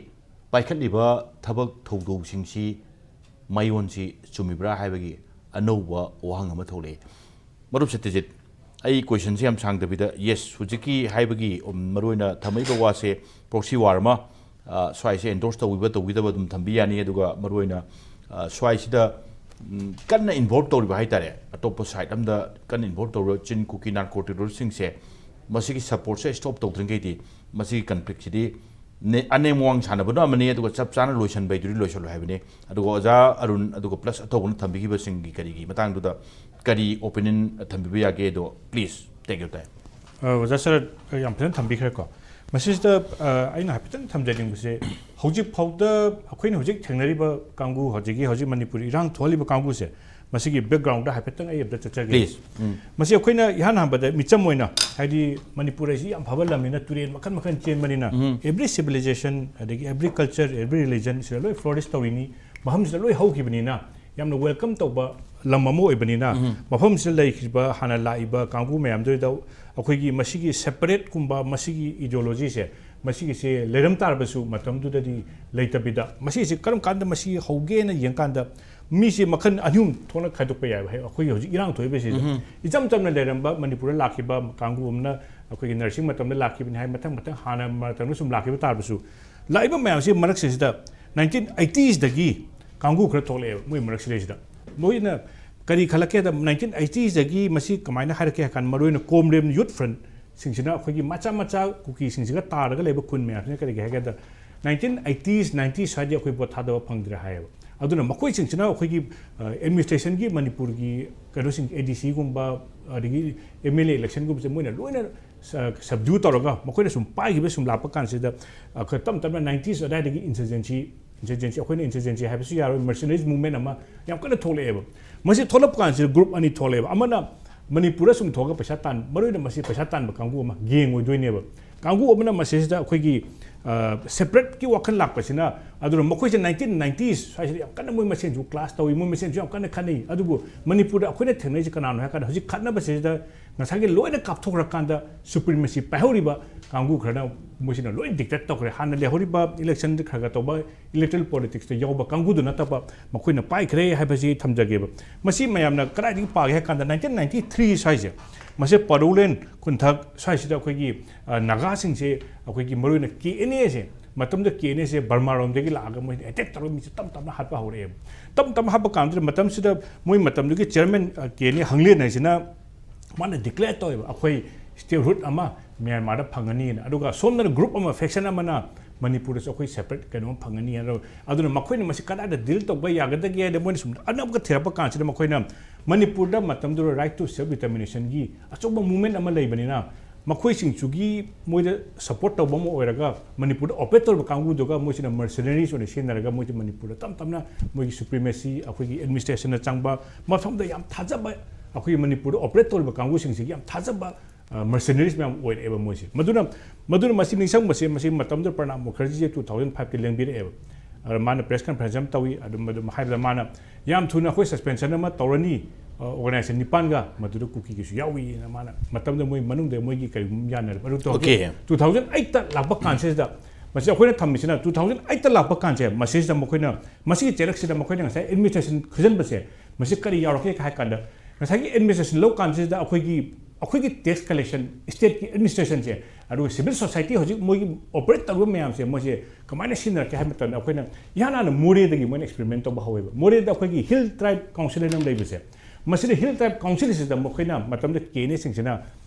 ꯄꯥꯏꯈꯠꯂꯤꯕ ꯊꯕꯛ ꯊꯧꯗꯧꯁꯤꯡꯁꯤ ꯃꯥꯏꯑꯣꯟꯁꯤ ꯆꯨꯝꯃꯤꯕ꯭ꯔꯥ ꯍꯥꯏꯕꯒꯤ ꯑꯅꯧꯕ ꯋꯥꯍꯪ ꯑꯃ ꯊꯣꯛꯂꯛꯏ꯫ ꯃꯔꯨꯞ ꯁꯇ꯭ꯌꯖꯤꯠ, ꯑꯩ ꯀꯣꯏꯁꯟꯁꯦ ꯌꯥꯝ ꯁꯥꯡꯗꯕꯤꯗ, ꯌꯦꯁ, ꯍꯧꯖꯤꯛꯀꯤ ꯍꯥꯏꯕꯒꯤ, ꯎꯝ, ꯃꯔꯨꯑꯣꯏꯅ ꯊꯝꯃꯛꯏꯕ ꯋꯥꯁꯦ, ꯄ꯭ꯔꯣꯛꯁꯤ ꯋꯥꯔ ꯑꯃ, ꯑ, ꯁ꯭ꯋꯥꯏꯁꯦ ꯑꯦꯟꯗꯣꯔꯁ ꯇꯧꯕꯤꯕ ꯇꯧꯕꯤꯗꯕ ꯑꯗꯨꯝ ꯊꯝꯕꯤ ꯌꯥꯅꯤ꯫ ꯑꯗꯨꯒ ꯃꯔꯨꯑꯣꯏꯅ, ꯑ, ꯁ꯭ꯋꯥꯏꯁꯤꯗ, ꯎꯝ, ꯀꯟꯅ ꯏꯟꯚꯣꯜꯕ ꯇꯧꯔꯤꯕ ꯍꯥꯏ ꯇꯥꯔꯦ, ꯑꯇꯣꯞꯄ ꯁꯥꯏꯠ ꯑꯃꯗ ꯀꯟꯅ ꯏꯟꯚꯣꯜꯕ ꯇꯧꯔꯤꯕ ꯆꯤꯟ ꯀꯨꯀꯤ ꯅꯥꯔꯀꯣ ꯇꯦꯔꯣꯔꯤꯁꯁꯤꯡꯁꯦ ꯃꯁꯤꯒꯤ ꯁꯞꯄꯣꯔꯠꯁꯦ ꯁ꯭ꯇꯣꯞ ꯇꯧꯗ꯭ꯔꯤꯉꯩꯗꯤ ꯃꯁꯤꯒꯤ ꯀꯟꯐ꯭ꯂꯤꯛꯁꯤꯗꯤ ꯅꯦ-, ꯑꯅꯦꯝ ꯑꯋꯥꯡ ꯁꯥꯟꯅꯕꯅ ꯑꯃꯅꯤ, ꯑꯗꯨꯒ ꯆꯞ ꯆꯥꯅ ꯂꯣꯏꯁꯟꯕꯩꯗꯨꯗꯤ ꯂꯣꯏꯁꯜꯂꯣꯏ ꯍꯥꯏꯕꯅꯤ꯫ ꯑꯗꯨꯒ ꯑꯣꯖꯥ ꯑꯔꯨꯟ, ꯑꯗꯨꯒ ꯄ꯭ꯂꯁ ꯑꯇꯧꯕꯅ ꯊꯝꯕꯤꯈꯤꯕꯁꯤꯡꯒꯤ ꯀꯔꯤꯒꯤ ꯃꯇꯥꯡꯗꯨꯗ ꯀꯔꯤ ꯑꯣꯄꯤꯅꯤꯌꯟ ꯊꯝꯕꯤꯕ ꯌꯥꯒꯦ? ꯑꯗꯣ please take your time. ꯑ, ꯑꯣꯖꯥ ꯁꯔꯠ ꯌꯥꯝ ꯐꯖꯅ ꯊꯝꯕꯤꯈ꯭ꯔꯦꯀꯣ꯫ ꯃꯁꯤꯁꯤꯗ, ꯑ, ꯑꯩꯅ ꯍꯥꯏꯐꯦꯠꯇꯪ ꯊꯝꯖꯅꯤꯡꯕꯁꯦ, ꯍꯧꯖꯤꯛ ꯐꯥꯎꯗ ꯑꯩꯈꯣꯏꯅ ꯍꯧꯖꯤꯛ ꯊꯦꯡꯅꯔꯤꯕ ꯀꯥꯡꯕꯨ, ꯍꯧꯖꯤꯛꯀꯤ, ꯍꯧꯖꯤꯛ ꯃꯅꯤꯄꯨꯔ ꯏꯔꯥꯡ ꯊꯣꯛꯍꯜꯂꯤꯕ ꯀꯥꯡꯕꯨꯁꯦ, ꯃꯁꯤꯒꯤ ꯕꯦꯛꯒ꯭ꯔꯥꯎꯟꯗ ꯍꯥꯏꯐꯦꯠꯇꯪ ꯑꯩ ꯑꯝꯇ ꯆꯠꯆꯒꯦ꯫ Please. ꯎꯝ꯫ ꯃꯁꯤ ꯑꯩꯈꯣꯏꯅ ꯏꯍꯥꯟ ꯍꯥꯟꯕꯗ ꯃꯤꯆꯝ ꯑꯣꯏꯅ, ꯍꯥꯏꯗꯤ ꯃꯅꯤꯄꯨꯔ ꯍꯥꯏꯁꯤ ꯌꯥꯝ ꯐꯕ ꯂꯝꯅꯤꯅ, ꯇꯨꯔꯦꯜ ꯃꯈꯜ ꯃꯈꯜ ꯆꯦꯟꯕꯅꯤꯅ, ꯎꯝ꯫ Every civilization, ꯑꯗꯒꯤ every culture, every religion ꯁꯤꯗ ꯂꯣꯏ flourish ꯇꯧꯔꯤꯅꯤ, ꯃꯐꯝꯁꯤꯗ ꯂꯣꯏ ꯍꯧꯈꯤꯕꯅꯤꯅ, ꯌꯥꯝꯅ welcome ꯇꯧꯕ ꯂꯝ ꯑꯃ ꯑꯣꯏꯕꯅꯤꯅ, ꯎꯝ꯫ ꯃꯐꯝꯁꯤꯗ ꯂꯩꯈꯤꯕ ꯍꯥꯟꯅ ꯂꯥꯛꯏꯕ ꯀꯥꯡꯕꯨ ꯃꯌꯥꯝꯗꯨꯗ ꯑꯩꯈꯣꯏꯒꯤ ꯃꯁꯤꯒꯤ separate ꯀꯨꯝꯕ, ꯃꯁꯤꯒꯤ ideology ꯁꯦ, ꯃꯁꯤꯒꯤꯁꯦ ꯂꯩꯔꯝ ꯇꯥꯔꯕꯁꯨ ꯃꯇꯝꯗꯨꯗꯗꯤ ꯂꯩꯇꯕꯤꯗ, ꯃꯁꯤꯁꯦ ꯀꯔꯝ ꯀꯥꯟꯗ ꯃꯁꯤ ꯍꯧꯒꯦꯅ ꯌꯦꯡꯀꯥꯟꯗ, ꯃꯤꯁꯦ ꯃꯈꯜ ꯑꯅꯤ ꯑꯍꯨꯝ ꯊꯣꯛꯅ ꯈꯥꯏꯗꯣꯛꯄ ꯌꯥꯏꯕ꯫ ꯍꯥꯏ-, ꯑꯩꯈꯣꯏꯒꯤ ꯍꯧꯖꯤꯛ ꯏꯔꯥꯡ ꯊꯣꯛꯏꯕꯁꯤꯗ, ꯎꯝ꯫ ꯏꯆꯝ ꯆꯝꯅ ꯂꯩꯔꯝꯕ ꯃꯅꯤꯄꯨꯔꯗ ꯂꯥꯛꯈꯤꯕ ꯀꯥꯡꯕꯨ ꯑꯃꯅ, ꯑꯩꯈꯣꯏꯒꯤ nursing ꯃꯇꯝꯗ ꯂꯥꯛꯈꯤꯕꯅꯤ ꯍꯥꯏ, ꯃꯊꯪ ꯃꯊꯪ ꯍꯥꯟꯅ ꯃꯇꯝꯗ ꯁꯨꯝ ꯂꯥꯛꯈꯤꯕ ꯇꯥꯔꯕꯁꯨ, ꯂꯥꯛꯏꯕ ꯃꯌꯥꯝꯁꯤ ꯃꯔꯛꯁꯤꯗꯩꯁꯤꯗ nineteen eighties ꯗꯒꯤ ꯀꯥꯡꯕꯨ ꯈꯔ ꯊꯣꯛꯂꯛꯑꯦꯕ ꯃꯣꯏ ꯃꯔꯛꯁꯤꯗꯩꯁꯤꯗ꯫ ꯃꯣꯏꯅ ꯀꯔꯤ ꯈꯜꯂꯛꯀꯦꯗ, nineteen eighties ꯗꯒꯤ ꯃꯁꯤ ꯀꯃꯥꯏꯅ ꯍꯥꯏꯔꯛꯀꯦ ꯍꯥꯏ ꯀꯥꯟꯗ, ꯃꯔꯨꯑꯣꯏꯅ ꯀꯣꯝꯔꯦꯝ youth front ꯁꯤꯡꯁꯤꯅ, ꯑꯩꯈꯣꯏꯒꯤ ꯃꯆꯥ ꯃꯆꯥ ꯀꯨꯀꯤꯁꯤꯡꯁꯤꯒ ꯇꯥꯔꯒ ꯂꯩꯕ ꯈꯨꯟ ꯃꯌꯥꯝꯁꯤꯅ ꯀꯔꯤꯒꯤ ꯍꯥꯏꯒꯦꯗ, nineteen eighties, nineties ꯁ꯭ꯋꯥꯏꯗꯤ ꯑꯩꯈꯣꯏ ꯚꯣꯠ ꯊꯥꯗꯕ ꯐꯪꯗ꯭ꯔꯦ ꯍꯥꯏꯌꯦꯕ꯫ ꯑꯗꯨꯅ ꯃꯈꯣꯏꯁꯤꯡꯁꯤꯅ ꯑꯩꯈꯣꯏꯒꯤ, ꯑ, administration ꯒꯤ ꯃꯅꯤꯄꯨꯔꯒꯤ ꯀꯩꯅꯣꯁꯤꯡ, A D C ꯒꯨꯝꯕ, ꯑꯗꯒꯤ M L A election ꯒꯨꯝꯕꯁꯦ ꯃꯣꯏꯅ ꯂꯣꯏꯅ ꯁ-, subdue ꯇꯧꯔꯒ ꯃꯈꯣꯏꯅ ꯁꯨꯝ ꯄꯥꯏꯈꯤꯕ ꯁꯨꯝ ꯂꯥꯛꯄ ꯀꯥꯟꯁꯤꯗ, ꯑꯩꯈꯣꯏ ꯇꯞ ꯇꯞꯅ nineties ꯑꯗꯨꯋꯥꯏꯗꯒꯤ insurgency, insurgency, ꯑꯩꯈꯣꯏꯅ insurgency ꯍꯥꯏꯕꯁꯨ ꯌꯥꯔꯣꯏ, mercenaries movement ꯑꯃ ꯌꯥꯝ ꯀꯟꯅ ꯊꯣꯛꯂꯛꯑꯦꯕ꯫ ꯃꯁꯤ ꯊꯣꯛꯂꯛꯄ ꯀꯥꯟꯁꯤꯗ group ꯑꯅꯤ ꯊꯣꯛꯂꯛꯑꯦꯕ꯫ ꯑꯃꯅ ꯃꯅꯤꯄꯨꯔꯗ ꯁꯨꯝ ꯊꯣꯛꯑꯒ ꯄꯩꯁꯥ ꯇꯥꯟ-, ꯃꯔꯨꯑꯣꯏꯅ ꯃꯁꯤ ꯄꯩꯁꯥ ꯇꯥꯟꯕ ꯀꯥꯡꯕꯨ ꯑꯃ, gang ꯑꯣꯏꯗꯣꯏꯅꯦꯕ꯫ ꯀꯥꯡꯕꯨ ꯑꯃꯅ ꯃꯁꯤꯁꯤꯗ ꯑꯩꯈꯣꯏꯒꯤ, ꯑ, separate ꯀꯤ ꯋꯥꯈꯜ ꯂꯥꯛꯄꯁꯤꯅ, ꯑꯗꯨꯅ ꯃꯈꯣꯏꯁꯦ nineteen nineties ꯁ꯭ꯋꯥꯏꯁꯤꯗ ꯌꯥꯝ ꯀꯟꯅ ꯃꯣꯏ ꯃꯁꯦꯟꯁꯨ clash ꯇꯧꯏ, ꯃꯣꯏ ꯃꯁꯦꯟꯁꯨ ꯌꯥꯝ ꯀꯟꯅ ꯈꯠꯅꯩ꯫ ꯑꯗꯨꯕꯨ ꯃꯅꯤꯄꯨꯔꯗ ꯑꯩꯈꯣꯏꯅ ꯊꯦꯡꯅꯔꯤꯁꯦ ꯀꯅꯥꯅꯣ ꯍꯥꯏ ꯀꯥꯟꯗ, ꯍꯧꯖꯤꯛ ꯈꯠꯅꯕꯁꯤꯗ ꯉꯁꯥꯏꯒꯤ ꯂꯣꯏꯅ ꯀꯥꯞꯊꯣꯛꯈ꯭ꯔꯀꯥꯟꯗ supremacy ꯄꯥꯏꯍꯧꯔꯤꯕ ꯀꯥꯡꯕꯨ ꯈꯔꯅ ꯃꯣꯏꯁꯤꯅ ꯂꯣꯏ dictate ꯇꯧꯈ꯭ꯔꯦ꯫ ꯍꯥꯟꯅ ꯂꯩꯍꯧꯔꯤꯕ election ꯈꯔ ꯈꯔ ꯇꯧꯕ electoral politics ꯇ ꯌꯥꯎꯕ ꯀꯥꯡꯕꯨꯗꯨ ꯅꯠꯇꯕ ꯃꯈꯣꯏꯅ ꯄꯥꯏꯈ꯭ꯔꯦ ꯍꯥꯏꯕꯁꯤ ꯊꯝꯖꯒꯦꯕ꯫ ꯃꯁꯤ ꯃꯌꯥꯝꯅ ꯀꯗꯥꯏꯗꯒꯤ ꯄꯥꯒꯦ ꯍꯥꯏ ꯀꯥꯟꯗ nineteen ninety three ꯁ꯭ꯋꯥꯏꯁꯦ, ꯃꯁꯤ ꯄꯥꯔꯨꯂꯦꯟ ꯈꯨꯟꯊꯛ ꯁ꯭ꯋꯥꯏꯁꯤꯗ ꯑꯩꯈꯣꯏꯒꯤ, ꯑ, ꯅꯥꯒꯥꯁꯤꯡꯁꯦ ꯑꯩꯈꯣꯏꯒꯤ ꯃꯔꯨꯑꯣꯏꯅ K N A ꯁꯦ, ꯃꯇꯝꯗ K N A ꯁꯦ ꯕꯔꯃꯥꯔꯣꯝꯗꯒꯤ ꯂꯥꯛꯑꯒ ꯃꯣꯏꯅ attack ꯇꯧꯔꯒ ꯃꯤꯁꯦ ꯇꯞ ꯇꯞꯅ ꯍꯥꯠꯄ ꯍꯧꯔꯛꯑꯦꯕ꯫ ꯇꯞ ꯇꯞꯅ ꯍꯥꯠꯄ ꯀꯥꯟꯗ ꯃꯇꯝꯁꯤꯗ ꯃꯣꯏ ꯃꯇꯝꯗꯨꯒꯤ chairman, ꯑ, K N A ꯍꯪꯂꯦꯟ ꯍꯥꯏꯁꯤꯅ ꯃꯥꯅ declare ꯇꯧꯋꯦꯕ, ꯑꯩꯈꯣꯏ statehood ꯑꯃ ꯃ꯭ꯌꯥꯟꯃꯥꯔꯗ ꯐꯪꯒꯅꯤꯅ, ꯑꯗꯨꯒ ꯁꯣꯝꯗꯅ group ꯑꯃ, faction ꯑꯃꯅ ꯃꯅꯤꯄꯨꯔꯗꯁꯨ ꯑꯩꯈꯣꯏ separate ꯀꯩꯅꯣꯝ ꯐꯪꯒꯅꯤ ꯍꯥꯏꯅ꯫ ꯑꯗꯨꯅ ꯃꯈꯣꯏꯅ ꯃꯁꯤ ꯀꯗꯥꯏꯗ deal ꯇꯧꯕ ꯌꯥꯒꯗꯒꯦ ꯍꯥꯏꯅ ꯃꯣꯏꯅ ꯁꯨꯝ ꯑꯅꯧꯕ ꯊꯤꯔꯛꯄ ꯀꯥꯟꯁꯤꯗ ꯃꯈꯣꯏꯅ ꯃꯅꯤꯄꯨꯔꯗ ꯃꯇꯝꯗꯨꯗ right to self determinationꯒꯤ ꯑꯆꯧꯕ movement ꯑꯃ ꯂꯩꯕꯅꯤꯅ ꯃꯈꯣꯏꯁꯤꯡꯁꯨꯒꯤ ꯃꯣꯏꯗ support ꯇꯧꯕ ꯑꯃ ꯑꯣꯏꯔꯒ ꯃꯅꯤꯄꯨꯔꯗ operate ꯇꯧꯔꯤꯕ ꯀꯥꯡꯕꯨꯗꯨꯒ ꯃꯣꯏꯁꯤꯅ mercenaries ꯑꯣꯏꯅ ꯁꯤꯖꯤꯟꯅꯔꯒ ꯃꯣꯏꯁꯦ ꯃꯅꯤꯄꯨꯔꯗ ꯇꯞ ꯇꯞꯅ ꯃꯣꯏꯒꯤ supremacy, ꯑꯩꯈꯣꯏꯒꯤ administrationꯅ ꯆꯪꯕ ꯃꯐꯝꯗ ꯌꯥꯝ ꯊꯥꯖꯕ, ꯑꯩꯈꯣꯏꯒꯤ ꯃꯅꯤꯄꯨꯔꯗ operate ꯇꯧꯔꯤꯕ ꯀꯥꯡꯕꯨꯁꯤꯡꯁꯤꯒꯤ ꯌꯥꯝ ꯊꯥꯖꯕ mercenaries ꯃꯌꯥꯝ ꯑꯣꯏꯔꯛꯑꯦꯕ ꯃꯣꯏꯁꯦ꯫ ꯃꯗꯨꯅ ꯃꯗꯨꯅ ꯃꯁꯤ ꯅꯤꯡꯁꯤꯡꯕꯁꯦ, ꯃꯁꯤ ꯃꯇꯝꯗꯨꯗ ꯄ꯭ꯔꯅꯥꯕ ꯃꯨꯈꯔꯖꯤꯁꯦ two thousand fiveꯀꯤ ꯂꯦꯡꯕꯤꯔꯛꯑꯦꯕ꯫ ꯑꯗ ꯃꯥꯅ press conference ꯑꯃ ꯇꯧꯏ, ꯑꯗꯨꯝ ꯑꯗꯨꯝ ꯍꯥꯏꯕꯗ ꯃꯥꯅ ꯌꯥꯝ ꯊꯨꯅ ꯑꯩꯈꯣꯏ suspension ꯑꯃ ꯇꯧꯔꯅꯤ, organization ꯅꯤꯄꯥꯟꯒ, ꯃꯗꯨꯗ ꯀꯨꯀꯤꯒꯤꯁꯨ ꯌꯥꯎꯏꯅ ꯃꯥꯅ ꯃꯇꯝꯗ ꯃꯣꯏ ꯃꯅꯨꯡꯗ ꯃꯣꯏꯒꯤ ꯀꯔꯤꯒꯨꯝꯕ ꯌꯥꯅꯔꯦ꯫ ꯑꯗꯨ Okay. two thousand eightꯇ ꯂꯥꯛꯄ ꯀꯥꯟꯁꯤꯗ ꯃꯁꯤ ꯑꯩꯈꯣꯏꯅ ꯊꯝꯃꯤꯁꯤꯅ two thousand eightꯇ ꯂꯥꯛꯄ ꯀꯥꯟꯁꯦ, ꯃꯁꯤꯁꯤꯗ ꯃꯈꯣꯏꯅ ꯃꯁꯤꯒꯤ ꯆꯩꯔꯛꯁꯤꯗ ꯃꯈꯣꯏꯅ ꯉꯁꯥꯏ administration ꯈꯨꯖꯟꯕꯁꯦ, ꯃꯁꯤ ꯀꯔꯤ ꯌꯥꯎꯔꯛꯀꯦ ꯍꯥꯏ ꯀꯥꯟꯗ ꯉꯁꯥꯏꯒꯤ administration ꯂꯧ ꯀꯥꯟꯁꯤꯗ ꯑꯩꯈꯣꯏꯒꯤ ꯑꯩꯈꯣꯏꯒꯤ tax collection, stateꯀꯤ administrationꯁꯦ, ꯑꯗꯨꯒ civil society ꯍꯧꯖꯤꯛ ꯃꯣꯏꯒꯤ operate ꯇꯧꯔꯤꯕ ꯃꯌꯥꯝꯁꯦ ꯃꯣꯏꯁꯦ ꯀꯃꯥꯏꯅ ꯁꯤꯖꯤꯟꯅꯔꯛꯀꯦ ꯍꯥꯏꯕ ꯃꯇꯝꯗ ꯑꯩꯈꯣꯏꯅ ꯏꯍꯥꯟ ꯍꯥꯟꯅ ꯃꯣꯔꯦꯗꯒꯤ ꯃꯣꯏꯅ experiment ꯇꯧꯕ ꯍꯧꯋꯦꯕ꯫ ꯃꯣꯔꯦꯗ ꯑꯩꯈꯣꯏꯒꯤ Hill Tribe Council ꯍꯥꯏꯅ ꯑꯃ ꯂꯩꯕꯁꯦ, ꯃꯁꯤꯗ Hill Tribe Councilꯁꯤꯗ ꯃꯈꯣꯏꯅ ꯃꯇꯝꯗ KNAꯁꯤꯡꯁꯤꯅ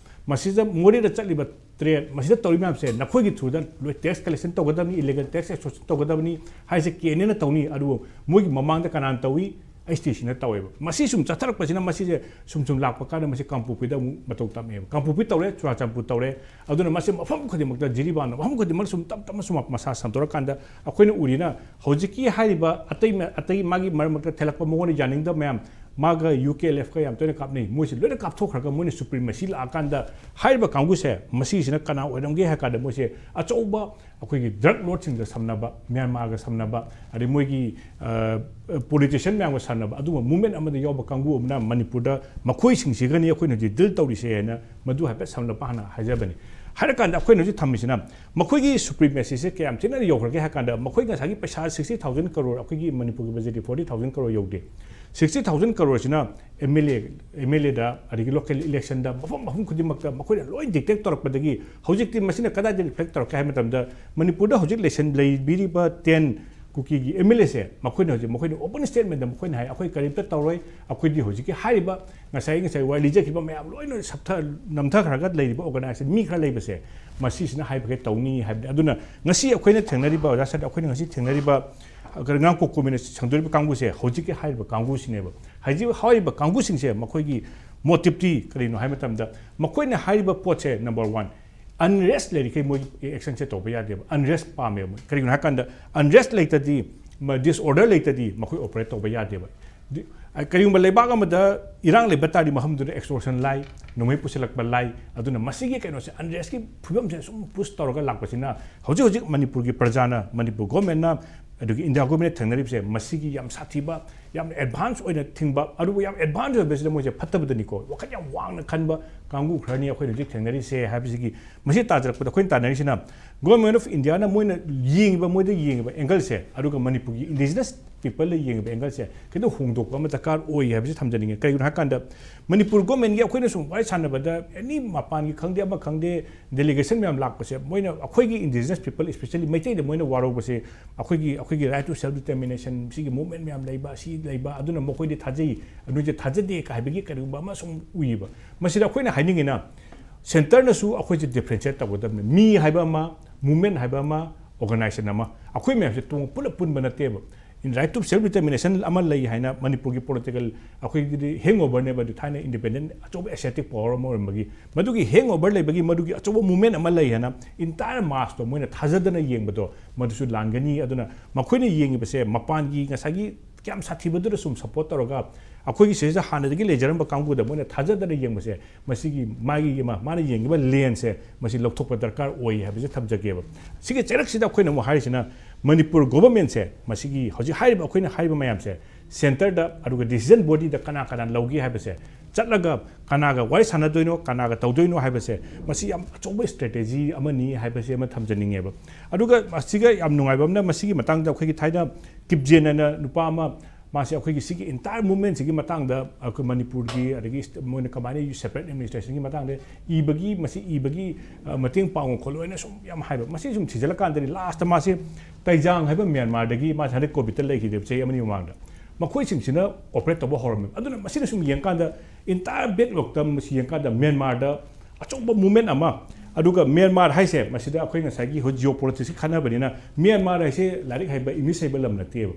ꯃꯁꯤꯗ ꯃꯣꯔꯦꯗ ꯆꯠꯂꯤꯕ trade, ꯃꯁꯤꯗ ꯇꯧꯔꯤꯕ ꯃꯌꯥꯝꯁꯦ ꯅꯈꯣꯏꯒꯤ throughꯗ ꯂꯣꯏ tax collection ꯇꯧꯒꯗꯕꯅꯤ, illegal tax extortion ꯇꯧꯒꯗꯕꯅꯤ ꯍꯥꯏꯁꯦ KNAꯅ ꯇꯧꯅꯤ, ꯑꯗꯨꯕꯨ ꯃꯣꯏꯒꯤ ꯃꯃꯥꯡꯗ ꯀꯅꯥꯅ ꯇꯧꯏ? HTCꯅ ꯇꯧꯋꯦꯕ꯫ ꯃꯁꯤ ꯁꯨꯝ ꯆꯠꯊꯔꯛꯄꯁꯤꯅ ꯃꯁꯤꯁꯦ ꯁꯨꯝ ꯁꯨꯝ ꯂꯥꯛꯄ ꯀꯥꯟꯗ ꯃꯁꯤ ꯀꯥꯡꯄꯣꯛꯄꯤꯗ ꯑꯃꯨꯛ ꯃꯇꯧ ꯇꯝꯃꯦꯕ꯫ ꯀꯥꯡꯄꯣꯛꯄꯤ ꯇꯧꯔꯦ, ꯆꯨꯔꯥꯆꯥꯟꯄꯨꯔ ꯇꯧꯔꯦ, ꯑꯗꯨꯅ ꯃꯁꯤ ꯃꯐꯝ ꯈꯨꯗꯤꯡꯃꯛꯇ, ꯖꯤꯔꯤꯕꯥꯝꯅ ꯃꯐꯝ ꯈꯨꯗꯤꯡꯃꯛ ꯁꯨꯝ ꯇꯞ ꯇꯞꯅ ꯁꯨꯝ ꯃꯁꯥ ꯁꯟꯗꯣꯔꯛꯀꯥꯟꯗ ꯑꯩꯈꯣꯏꯅ ꯎꯔꯤꯅ ꯍꯧꯖꯤꯛꯀꯤ ꯍꯥꯏꯔꯤꯕ ꯑꯇꯩ ꯃ-, ꯑꯇꯩ ꯃꯥꯒꯤ ꯃꯔꯛ ꯃꯔꯛꯇ ꯊꯦꯜꯂꯛꯄ ꯃꯉꯣꯟꯗ ꯌꯥꯅꯤꯡꯗꯕ ꯃꯌꯥꯝ, ꯃꯥꯒ UKLFꯀ ꯌꯥꯝ ꯇꯣꯏꯅ ꯀꯥꯞꯅꯩ, ꯃꯣꯏꯁꯦ ꯂꯣꯏꯅ ꯀꯥꯞꯊꯣꯛꯈ꯭ꯔꯒ ꯃꯣꯏꯅ supremacy ꯂꯥꯛꯑꯀꯥꯟꯗ ꯍꯥꯏꯔꯤꯕ ꯀꯥꯡꯕꯨꯁꯦ ꯃꯁꯤꯁꯤꯅ ꯀꯅꯥ ꯑꯣꯏꯔꯝꯒꯦ ꯍꯥꯏ ꯀꯥꯟꯗ ꯃꯣꯏꯁꯦ ꯑꯆꯧꯕ ꯑꯩꯈꯣꯏꯒꯤ drug lordꯁꯤꯡꯒ ꯁꯝꯅꯕ, ꯃ꯭ꯌꯥꯟꯃꯥꯔꯒ ꯁꯝꯅꯕ, ꯑꯗꯩ ꯃꯣꯏꯒꯤ, ꯑ, politician ꯃꯌꯥꯝꯒ ꯁꯝꯅꯕ, ꯑꯗꯨꯒꯨꯝꯕ movement ꯑꯃꯗ ꯌꯥꯎꯕ ꯀꯥꯡꯕꯨ ꯑꯃꯅ ꯃꯅꯤꯄꯨꯔꯗ ꯃꯈꯣꯏꯁꯤꯡꯁꯤꯒꯅꯤ ꯑꯩꯈꯣꯏꯅ ꯍꯧꯖꯤꯛ deal ꯇꯧꯔꯤꯁꯦ ꯍꯥꯏꯅ ꯃꯗꯨ ꯍꯥꯏꯐꯦꯠ ꯁꯝꯂꯞꯄ ꯍꯥꯟꯅ ꯍꯥꯏꯖꯕꯅꯤ꯫ ꯍꯥꯏꯔꯀꯥꯟꯗ ꯑꯩꯈꯣꯏꯅ ꯍꯧꯖꯤꯛ ꯊꯝꯃꯤꯁꯤꯅ ꯃꯈꯣꯏꯒꯤ supremacyꯁꯦ ꯀꯌꯥꯝ ꯊꯤꯅ ꯌꯧꯈ꯭ꯔꯒꯦ ꯍꯥꯏ ꯀꯥꯟꯗ ꯃꯈꯣꯏ ꯉꯁꯥꯏꯒꯤ ꯄꯩꯁꯥ sixty thousand crore, ꯑꯩꯈꯣꯏꯒꯤ ꯃꯅꯤꯄꯨꯔꯒꯤ budgetꯇꯤ forty thousand crore ꯌꯧꯗꯦ꯫ Sixty thousand croreꯁꯤꯅ MLA, MLAꯗ, ꯑꯗꯒꯤ local electionꯗ, ꯃꯐꯝ ꯃꯐꯝ ꯈꯨꯗꯤꯡꯃꯛꯇ ꯃꯈꯣꯏꯅ ꯂꯣꯏ dictate ꯇꯧꯔꯛꯄꯗꯒꯤ ꯍꯧꯖꯤꯛꯇꯤ ꯃꯁꯤꯅ ꯀꯗꯥꯏꯗ reflect ꯇꯧꯔꯛꯀꯦ ꯍꯥꯏꯕ ꯃꯇꯝꯗ ꯃꯅꯤꯄꯨꯔꯗ ꯍꯧꯖꯤꯛ ꯂꯩꯁꯟ-, ꯂꯩꯕꯤꯔꯤꯕ ten ꯀꯨꯀꯤꯒꯤ ꯑꯦꯝ ꯑꯦꯜ ꯑꯦꯁꯦ ꯃꯈꯣꯏꯅ ꯍꯧꯖꯤꯛ, ꯃꯈꯣꯏꯅ ꯑꯣꯄꯟ ꯁ꯭ꯇꯦꯠꯃꯦꯟꯗ ꯃꯈꯣꯏꯅ ꯍꯥꯏ, "ꯑꯩꯈꯣꯏ ꯀꯔꯤꯝꯇ ꯇꯧꯔꯣꯏ, ꯑꯩꯈꯣꯏꯗꯤ ꯍꯧꯖꯤꯛꯀꯤ ꯍꯥꯏꯔꯤꯕ ꯉꯁꯥꯏ, ꯉꯁꯥꯏ ꯋꯥꯔꯤ ꯂꯤꯖꯈꯤꯕ ꯃꯌꯥꯝ ꯂꯣꯏꯅ ꯁꯞꯊ-, ꯅꯝꯊꯈ꯭ꯔꯒ ꯂꯩꯔꯤꯕ ꯑꯣꯔꯒꯅꯥꯏꯖꯦꯁꯟ ꯃꯤ ꯈꯔ ꯂꯩꯕꯁꯦ, ꯃꯁꯤꯁꯤꯅ ꯍꯥꯏꯕꯈꯩ ꯇꯧꯅꯤ" ꯍꯥꯏꯕꯅꯤ꯫ ꯑꯗꯨꯅ ꯉꯁꯤ ꯑꯩꯈꯣꯏꯅ ꯊꯦꯡꯅꯔꯤꯕ, ꯑꯣꯖꯥ ꯁꯥꯔ, ꯑꯩꯈꯣꯏꯅ ꯉꯁꯤ ꯊꯦꯡꯅꯔꯤꯕ, ꯑ, ꯉꯥꯡꯀꯣꯛ ꯀꯣꯃꯤꯅ ꯁꯟꯗꯣꯔꯤꯕ ꯀꯥꯡꯕꯨꯁꯦ ꯍꯧꯖꯤꯛꯀꯤ ꯍꯥꯏꯔꯤꯕ ꯀꯥꯡꯕꯨꯁꯤꯅꯦꯕ꯫ ꯍꯧꯖꯤꯛ ꯍꯥꯏꯔꯤꯕ ꯀꯥꯡꯕꯨꯁꯤꯡꯁꯦ ꯃꯈꯣꯏꯒꯤ ꯃꯣꯇꯤꯞꯇꯤ ꯀꯔꯤꯅꯣ ꯍꯥꯏꯕ ꯃꯇꯝꯗ, ꯃꯈꯣꯏꯅ ꯍꯥꯏꯔꯤꯕ ꯄꯣꯠꯁꯦ, ꯅꯝꯕꯔ ꯋꯥꯟ, ꯑꯟꯔꯦꯁ ꯂꯩꯔꯤꯈꯩ ꯃꯣꯏ ꯑꯦꯛꯁꯟꯁꯦ ꯇꯧꯕ ꯌꯥꯗꯦꯕ꯫ ꯑꯟꯔꯦꯁ ꯄꯥꯝꯃꯦꯕ ꯃꯣꯏ꯫ ꯀꯔꯤꯒꯤꯅꯣ ꯍꯥꯏꯀꯥꯟꯗ, ꯑꯟꯔꯦꯁ ꯂꯩꯇꯗꯤ, ꯗꯤꯁꯑꯣꯔꯗꯔ ꯂꯩꯇꯗꯤ ꯃꯈꯣꯏ ꯑꯣꯄꯔꯦꯠ ꯇꯧꯕ ꯌꯥꯗꯦꯕ꯫ ꯗꯤ-, ꯑ, ꯀꯔꯤꯒꯨꯝꯕ ꯂꯩꯕꯥꯛ ꯑꯃꯗ ꯏꯔꯥꯡ ꯂꯩꯕ ꯇꯥꯔꯗꯤ ꯃꯐꯝꯗꯨꯗ ꯑꯦꯛꯁꯇꯣꯔꯁꯟ ꯂꯥꯏ, ꯅꯣꯡꯃꯩ ꯄꯨꯁꯤꯜꯂꯛꯄ ꯂꯥꯏ꯫ ꯑꯗꯨꯅ ꯃꯁꯤꯒꯤ ꯀꯩꯅꯣꯁꯦ, ꯑꯟꯔꯦꯁꯀꯤ ꯐꯤꯕꯝꯁꯦ ꯁꯨꯝ ꯄꯨꯁ ꯇꯧꯔꯒ ꯂꯥꯛꯄꯁꯤꯅ ꯍꯧꯖꯤꯛ ꯍꯧꯖꯤꯛ ꯃꯅꯤꯄꯨꯔꯒꯤ ꯄ꯭ꯔꯖꯥꯅ, ꯃꯅꯤꯄꯨꯔ ꯒꯣꯔꯃꯦꯟꯅ, ꯑꯗꯨꯒꯤ ꯏꯟꯗꯤꯌꯥ ꯒꯣꯔꯃꯦꯟꯅ ꯊꯦꯡꯅꯔꯤꯕꯁꯦ, ꯃꯁꯤꯒꯤ ꯌꯥꯝ ꯁꯥꯊꯤꯕ, ꯌꯥꯝꯅ ꯑꯦꯗꯚꯥꯟꯁ ꯑꯣꯏꯅ ꯊꯤꯡꯕ, ꯑꯗꯨꯕꯨ ꯌꯥꯝ ꯑꯦꯗꯚꯥꯟꯁ ꯑꯣꯏꯕꯁꯤꯗ ꯃꯣꯏꯁꯦ ꯐꯠꯇꯕꯗꯅꯤꯀꯣ, ꯋꯥꯈꯜ ꯌꯥꯝ ꯋꯥꯡꯅ ꯈꯟꯕ ꯀꯥꯡꯕꯨ ꯈꯔꯅꯤ ꯑꯩꯈꯣꯏꯅ ꯍꯧꯖꯤꯛ ꯊꯦꯡꯅꯔꯤꯁꯦ ꯍꯥꯏꯕꯁꯤꯒꯤ, ꯃꯁꯤ ꯇꯥꯖꯔꯛꯄꯗ ꯑꯩꯈꯣꯏꯅ ꯇꯥꯟꯅꯔꯤꯁꯤꯅ, ꯒꯣꯔꯃꯦꯟ ꯑꯣꯐ ꯏꯟꯗꯤꯌꯥꯅ ꯃꯣꯏꯅ ꯌꯦꯡꯉꯤꯕ, ꯃꯣꯏꯗ ꯌꯦꯡꯉꯤꯕ ꯑꯦꯡꯒꯜꯁꯦ, ꯑꯗꯨꯒ ꯃꯅꯤꯄꯨꯔꯒꯤ ꯏꯟꯗꯤꯖꯤꯅꯁ ꯄꯤꯄꯜꯗ ꯌꯦꯡꯉꯤꯕ ꯑꯦꯡꯒꯜꯁꯦ ꯈꯤꯇꯪ ꯍꯣꯡꯗꯣꯛꯄ ꯑꯃ ꯗꯔꯀꯥꯔ ꯑꯣꯏ ꯍꯥꯏꯕꯁꯤ ꯊꯝꯖꯅꯤꯡꯉꯦ꯫ ꯀꯩꯒꯤꯅꯣ ꯍꯥꯏꯀꯥꯟꯗ, ꯃꯅꯤꯄꯨꯔ ꯒꯣꯔꯃꯦꯟꯒꯤ ꯑꯩꯈꯣꯏꯅ ꯁꯨꯝ ꯋꯥꯔꯤ ꯁꯥꯟꯅꯕꯗ, ꯑꯦꯅꯤ ꯃꯄꯥꯟꯒꯤ ꯈꯪꯗꯦ, ꯑꯃ ꯈꯪꯗꯦ, ꯗꯦꯂꯤꯒꯦꯁꯟ ꯃꯌꯥꯝ ꯂꯥꯛꯄꯁꯦ, ꯃꯣꯏꯅ ꯑꯩꯈꯣꯏꯒꯤ ꯏꯟꯗꯤꯖꯤꯅꯁ ꯄꯤꯄꯜ, ꯏꯁꯄꯤꯁꯦꯜꯂꯤ ꯃꯩꯇꯩꯗ ꯃꯣꯏꯅ ꯋꯥꯔꯧꯕꯁꯦ, ꯑꯩꯈꯣꯏꯒꯤ, ꯑꯩꯈꯣꯏꯒꯤ ꯔꯥꯏꯠ ꯇꯨ ꯁꯦꯜꯐ ꯗꯤꯇꯔꯃꯤꯅꯦꯁꯟ, ꯁꯤꯒꯤ ꯃꯨꯚꯃꯦꯟ ꯃꯌꯥꯝ ꯂꯩꯕ, ꯑꯁꯤ ꯂꯩꯕ, ꯑꯗꯨꯅ ꯃꯈꯣꯏꯗꯤ ꯊꯥꯖꯩ, ꯑꯗꯨꯁꯦ ꯊꯥꯖꯗꯦ ꯀ ꯍꯥꯏꯕꯒꯤ ꯀꯔꯤꯒꯨꯝꯕ ꯑꯃ ꯁꯨꯝ ꯎꯏꯌꯦꯕ꯫ ꯃꯁꯤꯗ ꯑꯩꯈꯣꯏꯅ ꯍꯥꯏꯅꯤꯡꯉꯤꯅ, ꯁꯦꯟꯇꯔꯅꯁꯨ ꯑꯩꯈꯣꯏꯁꯦ ꯗꯤꯐ꯭ꯔꯦꯟꯁꯤꯌꯦꯠ ꯇꯧꯒꯗꯕꯅꯤ꯫ ꯃꯤ ꯍꯥꯏꯕ ꯑꯃ, ꯃꯨꯚꯃꯦꯟ ꯍꯥꯏꯕ ꯑꯃ, ꯑꯣꯔꯒꯅꯥꯏꯖꯦꯁꯟ ꯑꯃ, ꯑꯩꯈꯣꯏ ꯃꯌꯥꯝꯁꯦ ꯇꯣꯡ ꯄꯨꯂꯞ ꯄꯨꯟꯕ ꯅꯠꯇꯦꯕ꯫ ꯔꯥꯏꯠ ꯇꯨ ꯁꯦꯜꯐ ꯗꯤꯇꯔꯃꯤꯅꯦꯁꯟ ꯑꯃ ꯂꯩ ꯍꯥꯏꯅ ꯃꯅꯤꯄꯨꯔꯒꯤ ꯄꯣꯂꯤꯇꯤꯀꯦꯜ, ꯑꯩꯈꯣꯏꯒꯤꯗꯤ ꯍꯦꯡ ꯑꯣꯚꯔꯅꯦꯕ ꯑꯗꯨ, ꯊꯥꯏꯅ ꯏꯟꯗꯤꯄꯦꯟꯗꯦꯟ ꯑꯆꯧꯕ ꯑꯦꯁꯦꯇꯤꯛ ꯄꯋꯥꯔ ꯑꯃ ꯑꯣꯏꯔꯝꯕꯒꯤ, ꯃꯗꯨꯒꯤ ꯍꯦꯡ ꯑꯣꯚꯔ ꯂꯩꯕꯒꯤ, ꯃꯗꯨꯒꯤ ꯑꯆꯧꯕ ꯃꯨꯚꯃꯦꯟ ꯑꯃ ꯂꯩ ꯍꯥꯏꯅ ꯏꯟꯇꯥꯌꯔ ꯃꯥꯁꯇꯣ ꯃꯣꯏꯅ ꯊꯥꯖꯗꯅ ꯌꯦꯡꯕꯗꯣ, ꯃꯗꯨꯁꯨ ꯂꯥꯟꯒꯅꯤ꯫ ꯑꯗꯨꯅ ꯃꯈꯣꯏꯅ ꯌꯦꯡꯉꯤꯕꯁꯦ ꯃꯄꯥꯟꯒꯤ ꯉꯁꯥꯏꯒꯤ ꯀꯌꯥꯝ ꯁꯥꯊꯤꯕꯗꯨꯗ ꯁꯨꯝ ꯁꯞꯄꯣꯔꯠ ꯇꯧꯔꯒ, ꯑꯩꯈꯣꯏꯒꯤ ꯁꯤꯗꯩꯁꯤꯗ ꯍꯥꯟꯅꯗꯒꯤ ꯂꯩꯖꯔꯝꯕ ꯀꯥꯡꯕꯨꯗ ꯃꯣꯏꯅ ꯊꯥꯖꯗꯅ ꯌꯦꯡꯕꯁꯦ, ꯃꯁꯤꯒꯤ ꯃꯥꯒꯤ ꯑꯃ, ꯃꯥꯅ ꯌꯦꯡꯉꯤꯕ ꯂꯦꯟꯁꯁꯦ, ꯃꯁꯤ ꯂꯧꯊꯣꯛꯄ ꯗꯔꯀꯥꯔ ꯑꯣꯏ ꯍꯥꯏꯕꯁꯦ ꯊꯝꯖꯒꯦꯕ꯫ ꯁꯤꯒꯤ ꯆꯩꯔꯛꯁꯤꯗ ꯑꯩꯈꯣꯏꯅ ꯑꯃꯨꯛ ꯍꯥꯏꯔꯤꯁꯤꯅ, ꯃꯅꯤꯄꯨꯔ ꯒꯣꯚꯔꯟꯃꯦꯟꯁꯦ, ꯃꯁꯤꯒꯤ ꯍꯧꯖꯤꯛ ꯍꯥꯏꯔꯤꯕ, ꯑꯩꯈꯣꯏꯅ ꯍꯥꯏꯔꯤꯕ ꯃꯌꯥꯝꯁꯦ, ꯁꯦꯟꯇꯔꯗ ꯑꯗꯨꯒ ꯗꯤꯁꯤꯖꯟ ꯕꯣꯗꯤꯗ ꯀꯅꯥ ꯀꯅꯥ ꯂꯧꯒꯦ ꯍꯥꯏꯕꯁꯦ, ꯆꯠꯂꯒ ꯀꯅꯥꯒ ꯋꯥꯔꯤ ꯁꯥꯟꯅꯗꯣꯏꯅꯣ, ꯀꯅꯥꯒ ꯇꯧꯗꯣꯏꯅꯣ ꯍꯥꯏꯕꯁꯦ, ꯃꯁꯤ ꯌꯥꯝ ꯑꯆꯧꯕ ꯏꯁꯇ꯭ꯔꯦꯇꯦꯖꯤ ꯑꯃꯅꯤ ꯍꯥꯏꯕꯁꯦ ꯑꯃ ꯊꯝꯖꯅꯤꯡꯉꯦꯕ꯫ ꯑꯗꯨꯒ ꯃꯁꯤꯒ ꯌꯥꯝ ꯅꯨꯡꯉꯥꯏꯕ ꯑꯃꯅ, ꯃꯁꯤꯒꯤ ꯃꯇꯥꯡꯗ ꯑꯩꯈꯣꯏꯒꯤ ꯊꯥꯏꯅ ꯀꯤꯞꯖꯦꯟ ꯍꯥꯏꯅ ꯅꯨꯄꯥ ꯑꯃ, ꯃꯥꯁꯦ ꯑꯩꯈꯣꯏꯒꯤ ꯁꯤꯒꯤ entire movementꯁꯤꯒꯤ ꯃꯇꯥꯡꯗ ꯑꯩꯈꯣꯏ ꯃꯅꯤꯄꯨꯔꯒꯤ ꯑꯗꯒꯤ ꯁ꯭ꯇ-, ꯃꯣꯏꯅ ꯀꯃꯥꯏꯅ separate administrationꯒꯤ ꯃꯇꯥꯡꯗ ꯏꯕꯒꯤ, ꯃꯁꯤ ꯏꯕꯒꯤ ꯑ, ꯃꯇꯦꯡ ꯄꯥꯡꯉꯨ ꯈꯣꯠꯂꯨ ꯍꯥꯏꯅ ꯁꯨꯝ ꯌꯥꯝ ꯍꯥꯏꯕ꯫ ꯃꯁꯤ ꯁꯨꯝ ꯊꯤꯖꯤꯜꯂꯀꯥꯟꯗꯗꯤ lastꯇ ꯃꯥꯁꯦ ꯇꯩꯖꯥꯡ ꯍꯥꯏꯕ ꯃ꯭ꯌꯥꯟꯃꯥꯔꯗꯒꯤ ꯃꯥꯁꯦ ꯍꯟꯗꯛ COVIDꯇ ꯂꯩꯈꯤꯗꯦꯕ ꯆꯍꯤ ꯑꯃꯅꯤ ꯃꯃꯥꯡꯗ꯫ ꯃꯈꯣꯏꯁꯤꯡꯁꯤꯅ operate ꯇꯧꯕ ꯍꯧꯔꯝꯃꯦꯕ꯫ ꯑꯗꯨꯅ ꯃꯁꯤꯅ ꯁꯨꯝ ꯌꯦꯡꯀꯥꯟꯗ entire backlogꯇ ꯃꯁꯤ ꯌꯦꯡꯀꯥꯟꯗ ꯃ꯭ꯌꯥꯟꯃꯥꯔꯗ ꯑꯆꯧꯕ movement ꯑꯃ, ꯑꯗꯨꯒ ꯃ꯭ꯌꯥꯟꯃꯥꯔ ꯍꯥꯏꯁꯦ ꯃꯁꯤꯗ ꯑꯩꯈꯣꯏ ꯉꯁꯥꯏꯒꯤ ꯍꯧꯖꯤꯛ geopoliticsꯀꯤ ꯈꯟꯅꯕꯅꯤꯅ ꯃ꯭ꯌꯥꯟꯃꯥꯔ ꯍꯥꯏꯁꯦ ꯂꯥꯏꯔꯤꯛ ꯍꯩꯕ, English ꯍꯩꯕ ꯂꯝ ꯅꯠꯇꯦꯕ꯫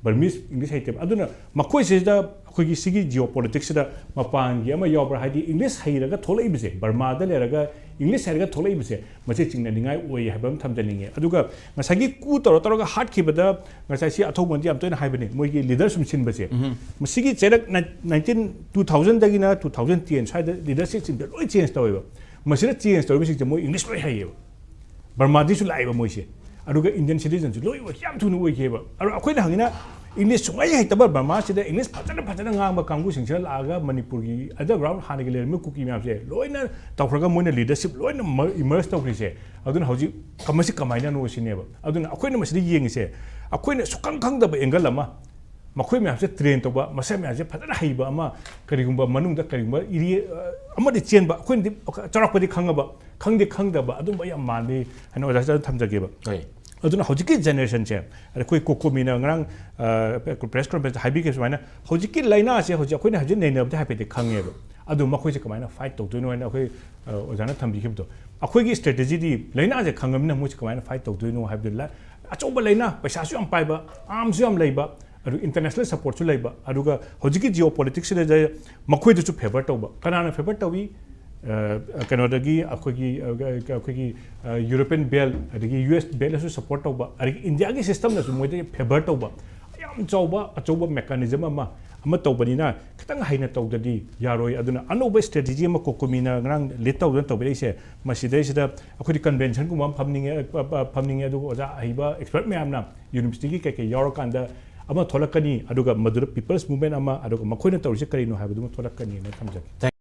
Burmese English ꯍꯩꯇꯦꯕ꯫ ꯑꯗꯨꯅ ꯃꯈꯣꯏꯁꯤꯗ ꯑꯩꯈꯣꯏꯒꯤ ꯁꯤꯒꯤ geopoliticsꯁꯤꯗ ꯃꯄꯥꯟꯒꯤ ꯑꯃ ꯌꯥꯎꯕ꯭ꯔꯥ? ꯍꯥꯏꯗꯤ English ꯍꯩꯔꯒ ꯊꯣꯛꯂꯛꯏꯕꯁꯦ, ꯕꯔꯃꯥꯗ ꯂꯩꯔꯒ English ꯍꯩꯔꯒ ꯊꯣꯛꯂꯛꯏꯕꯁꯦ ꯃꯁꯤ ꯆꯤꯡꯅꯅꯤꯡꯉꯥꯏ ꯑꯣꯏ ꯍꯥꯏꯕ ꯑꯃ ꯊꯝꯖꯅꯤꯡꯉꯦ꯫ ꯑꯗꯨꯒ ꯉꯁꯥꯏꯒꯤ coup ꯇꯧꯔ ꯇꯧꯔꯒ ꯍꯥꯠꯈꯤꯕꯗ ꯉꯁꯥꯏ ꯁꯤ ꯑꯊꯧꯕꯅꯗꯤ ꯌꯥꯝ ꯇꯣꯏꯅ ꯍꯥꯏꯕꯅꯤ, ꯃꯣꯏꯒꯤ leader ꯁꯨꯝ ꯁꯤꯟꯕꯁꯦ꯫ ꯃꯁꯤꯒꯤ ꯆꯩꯔꯛ ꯅꯥꯏꯟ-, nineteen, two thousandꯗꯒꯤꯅ two thousand ten ꯁ꯭ꯋꯥꯏꯗ leadership ꯁꯤꯡꯁꯦ ꯂꯣꯏ change ꯇꯧꯋꯦꯕ꯫ ꯃꯁꯤꯗ change ꯇꯧꯔꯤꯕꯁꯤꯡꯁꯦ ꯃꯣꯏ English ꯂꯣꯏ ꯍꯩꯌꯦꯕ꯫ ꯕꯔꯃꯥꯗꯤꯁꯨ ꯂꯥꯛꯑꯦꯕ ꯃꯣꯏꯁꯦ꯫ ꯑꯗꯨꯒ Indian citizenꯁꯨ ꯂꯣꯏ ꯑꯣꯏ-, ꯌꯥꯝ ꯊꯨꯅ ꯑꯣꯏꯈꯤꯑꯕ꯫ ꯑꯗꯣ ꯑꯩꯈꯣꯏꯅ ꯍꯪꯉꯤꯅ English ꯁꯨꯡꯍꯩ ꯍꯩꯇꯕ ꯕꯔꯃꯥꯁꯤꯗ English ꯐꯖꯅ ꯐꯖꯅ ꯉꯥꯡꯕ ꯀꯥꯡꯕꯨꯁꯤꯡꯁꯤꯅ ꯂꯥꯛꯑꯒ ꯃꯅꯤꯄꯨꯔꯒꯤ underground ꯍꯥꯟꯅꯒꯤ ꯂꯩꯔꯝꯃꯤꯕ ꯀꯨꯀꯤ ꯃꯌꯥꯝꯁꯦ ꯂꯣꯏꯅ ꯇꯧꯈ꯭ꯔꯒ ꯃꯣꯏꯅ leadership ꯂꯣꯏꯅ ꯃ-, emerge ꯇꯧꯈ꯭ꯔꯤꯁꯦ꯫ ꯑꯗꯨꯅ ꯍꯧꯖꯤꯛ ꯀ-, ꯃꯁꯤ ꯀꯃꯥꯏꯅꯅꯣ ꯁꯤꯅꯦꯕ꯫ ꯑꯗꯨꯅ ꯑꯩꯈꯣꯏꯅ ꯃꯁꯤꯗ ꯌꯦꯡꯉꯤꯁꯦ, ꯑꯩꯈꯣꯏꯅ ꯁꯨꯛꯈꯪ ꯈꯪꯗꯕ angle ꯑꯃ, ꯃꯈꯣꯏ ꯃꯌꯥꯝꯁꯦ train ꯇꯧꯕ, ꯃꯁꯥ ꯃꯌꯥꯝꯁꯦ ꯐꯖꯅ ꯍꯩꯕ ꯑꯃ, ꯀꯔꯤꯒꯨꯝꯕ ꯃꯅꯨꯡꯗ ꯀꯔꯤꯒꯨꯝꯕ area, ꯑ, ꯑꯃꯗꯤ ꯆꯦꯟꯕ, ꯑꯩꯈꯣꯏꯅꯗꯤ ꯆꯥꯎꯔꯥꯛꯄꯗꯤ ꯈꯪꯉꯕ, ꯈꯪꯗꯤ ꯈꯪꯗꯕ ꯑꯗꯨꯝꯕ ꯌꯥꯝ ꯃꯥꯜꯂꯤ ꯍꯥꯏꯅ ꯑꯣꯖꯥꯁꯤꯗ ꯑꯗꯨꯝ ꯊꯝꯖꯒꯦꯕ꯫ ꯍꯣꯏ꯫ ꯑꯗꯨꯅ ꯍꯧꯖꯤꯛꯀꯤ generationꯁꯦ, ꯑꯩꯈꯣꯏ ꯀꯣꯀꯣꯃꯤꯅ ꯉꯔꯥꯡ, ꯑ, press conferenceꯇ ꯍꯥꯏꯕꯤꯈꯤꯕ ꯁꯨꯃꯥꯏꯅ, ꯍꯧꯖꯤꯛꯀꯤ ꯂꯥꯏꯅꯥꯁꯦ ꯍꯧꯖꯤꯛ ꯑꯩꯈꯣꯏꯅ ꯍꯧꯖꯤꯛ ꯅꯩꯅꯕꯗꯤ ꯍꯥꯏꯐꯦꯠꯇꯤ ꯈꯪꯉꯦꯕ꯫ ꯑꯗꯨ ꯃꯈꯣꯏꯁꯦ ꯀꯃꯥꯏꯅ fight ꯇꯧꯗꯣꯏꯅꯣ ꯍꯥꯏꯅ ꯑꯩꯈꯣꯏ, ꯑ, ꯑꯣꯖꯥꯅ ꯊꯝꯕꯤꯈꯤꯕꯗꯣ, ꯑꯩꯈꯣꯏꯒꯤ strategyꯗꯤ ꯂꯥꯏꯅꯥꯁꯦ ꯈꯪꯉꯕꯅꯤꯅ ꯃꯣꯏꯁꯦ ꯀꯃꯥꯏꯅ fight ꯇꯧꯗꯣꯏꯅꯣ ꯍꯥꯏꯕꯗꯨ, ꯂꯥ-, ꯑꯆꯧꯕ ꯂꯥꯏꯅꯥ, ꯄꯩꯁꯥꯁꯨ ꯌꯥꯝ ꯄꯥꯏꯕ, armꯁꯨ ꯌꯥꯝ ꯂꯩꯕ, ꯑꯗꯨ international supportꯁꯨ ꯂꯩꯕ, ꯑꯗꯨꯒ ꯍꯧꯖꯤꯛꯀꯤ geopoliticsꯁꯤꯗ ꯃꯈꯣꯏꯗꯁꯨ favour ꯇꯧꯕ꯫ ꯀꯅꯥꯅ favour ꯇꯧꯏ? ꯑ, ꯀꯩꯅꯣꯗꯒꯤ ꯑꯩꯈꯣꯏꯒꯤ, ꯑ, ꯑꯩꯈꯣꯏꯒꯤ, ꯑ, European belt, ꯑꯗꯒꯤ US beltꯅꯁꯨ support ꯇꯧꯕ, ꯑꯗꯒꯤ Indiaꯒꯤ systemꯅꯁꯨ ꯃꯣꯏꯗ favour ꯇꯧꯕ꯫ ꯌꯥꯝ ꯆꯥꯎꯕ, ꯑꯆꯧꯕ mechanism ꯑꯃ, ꯑꯃ ꯇꯧꯕꯅꯤꯅ ꯈꯤꯇꯪ ꯍꯩꯅ ꯇꯧꯗ꯭ꯔꯗꯤ ꯌꯥꯔꯣꯏ꯫ ꯑꯗꯨꯅ ꯑꯅꯧꯕ strategy ꯑꯃ ꯀꯣꯀꯣꯃꯤꯅ ꯉꯔꯥꯡ lead ꯇꯧꯗꯨꯅ ꯇꯧꯕꯤꯔꯛꯏꯁꯦ, ꯃꯁꯤꯗꯩꯁꯤꯗ ꯑꯩꯈꯣꯏꯗꯤ conventionꯒꯨꯝꯕ ꯑꯃ ꯐꯝꯅꯤꯡꯉꯦ, ꯑ, ꯑ, ꯐꯝꯅꯤꯡꯉꯦ, ꯑꯗꯨꯒ ꯑꯣꯖꯥ ꯑꯍꯩꯕ expert ꯃꯌꯥꯝꯅ universityꯒꯤ ꯀꯩꯀꯩ ꯌꯥꯎꯔꯀꯥꯟꯗ ꯑꯃ ꯊꯣꯛꯂꯛꯀꯅꯤ, ꯑꯗꯨꯒ ꯃꯗꯨꯗ people's movement ꯑꯃ, ꯑꯗꯨꯒ ꯃꯈꯣꯏꯅ ꯇꯧꯔꯤꯁꯦ ꯀꯔꯤꯅꯣ ꯍꯥꯏꯕꯗꯨꯃ ꯊꯣꯛꯂꯛꯀꯅꯤꯅ ꯊꯝꯖꯒꯦ꯫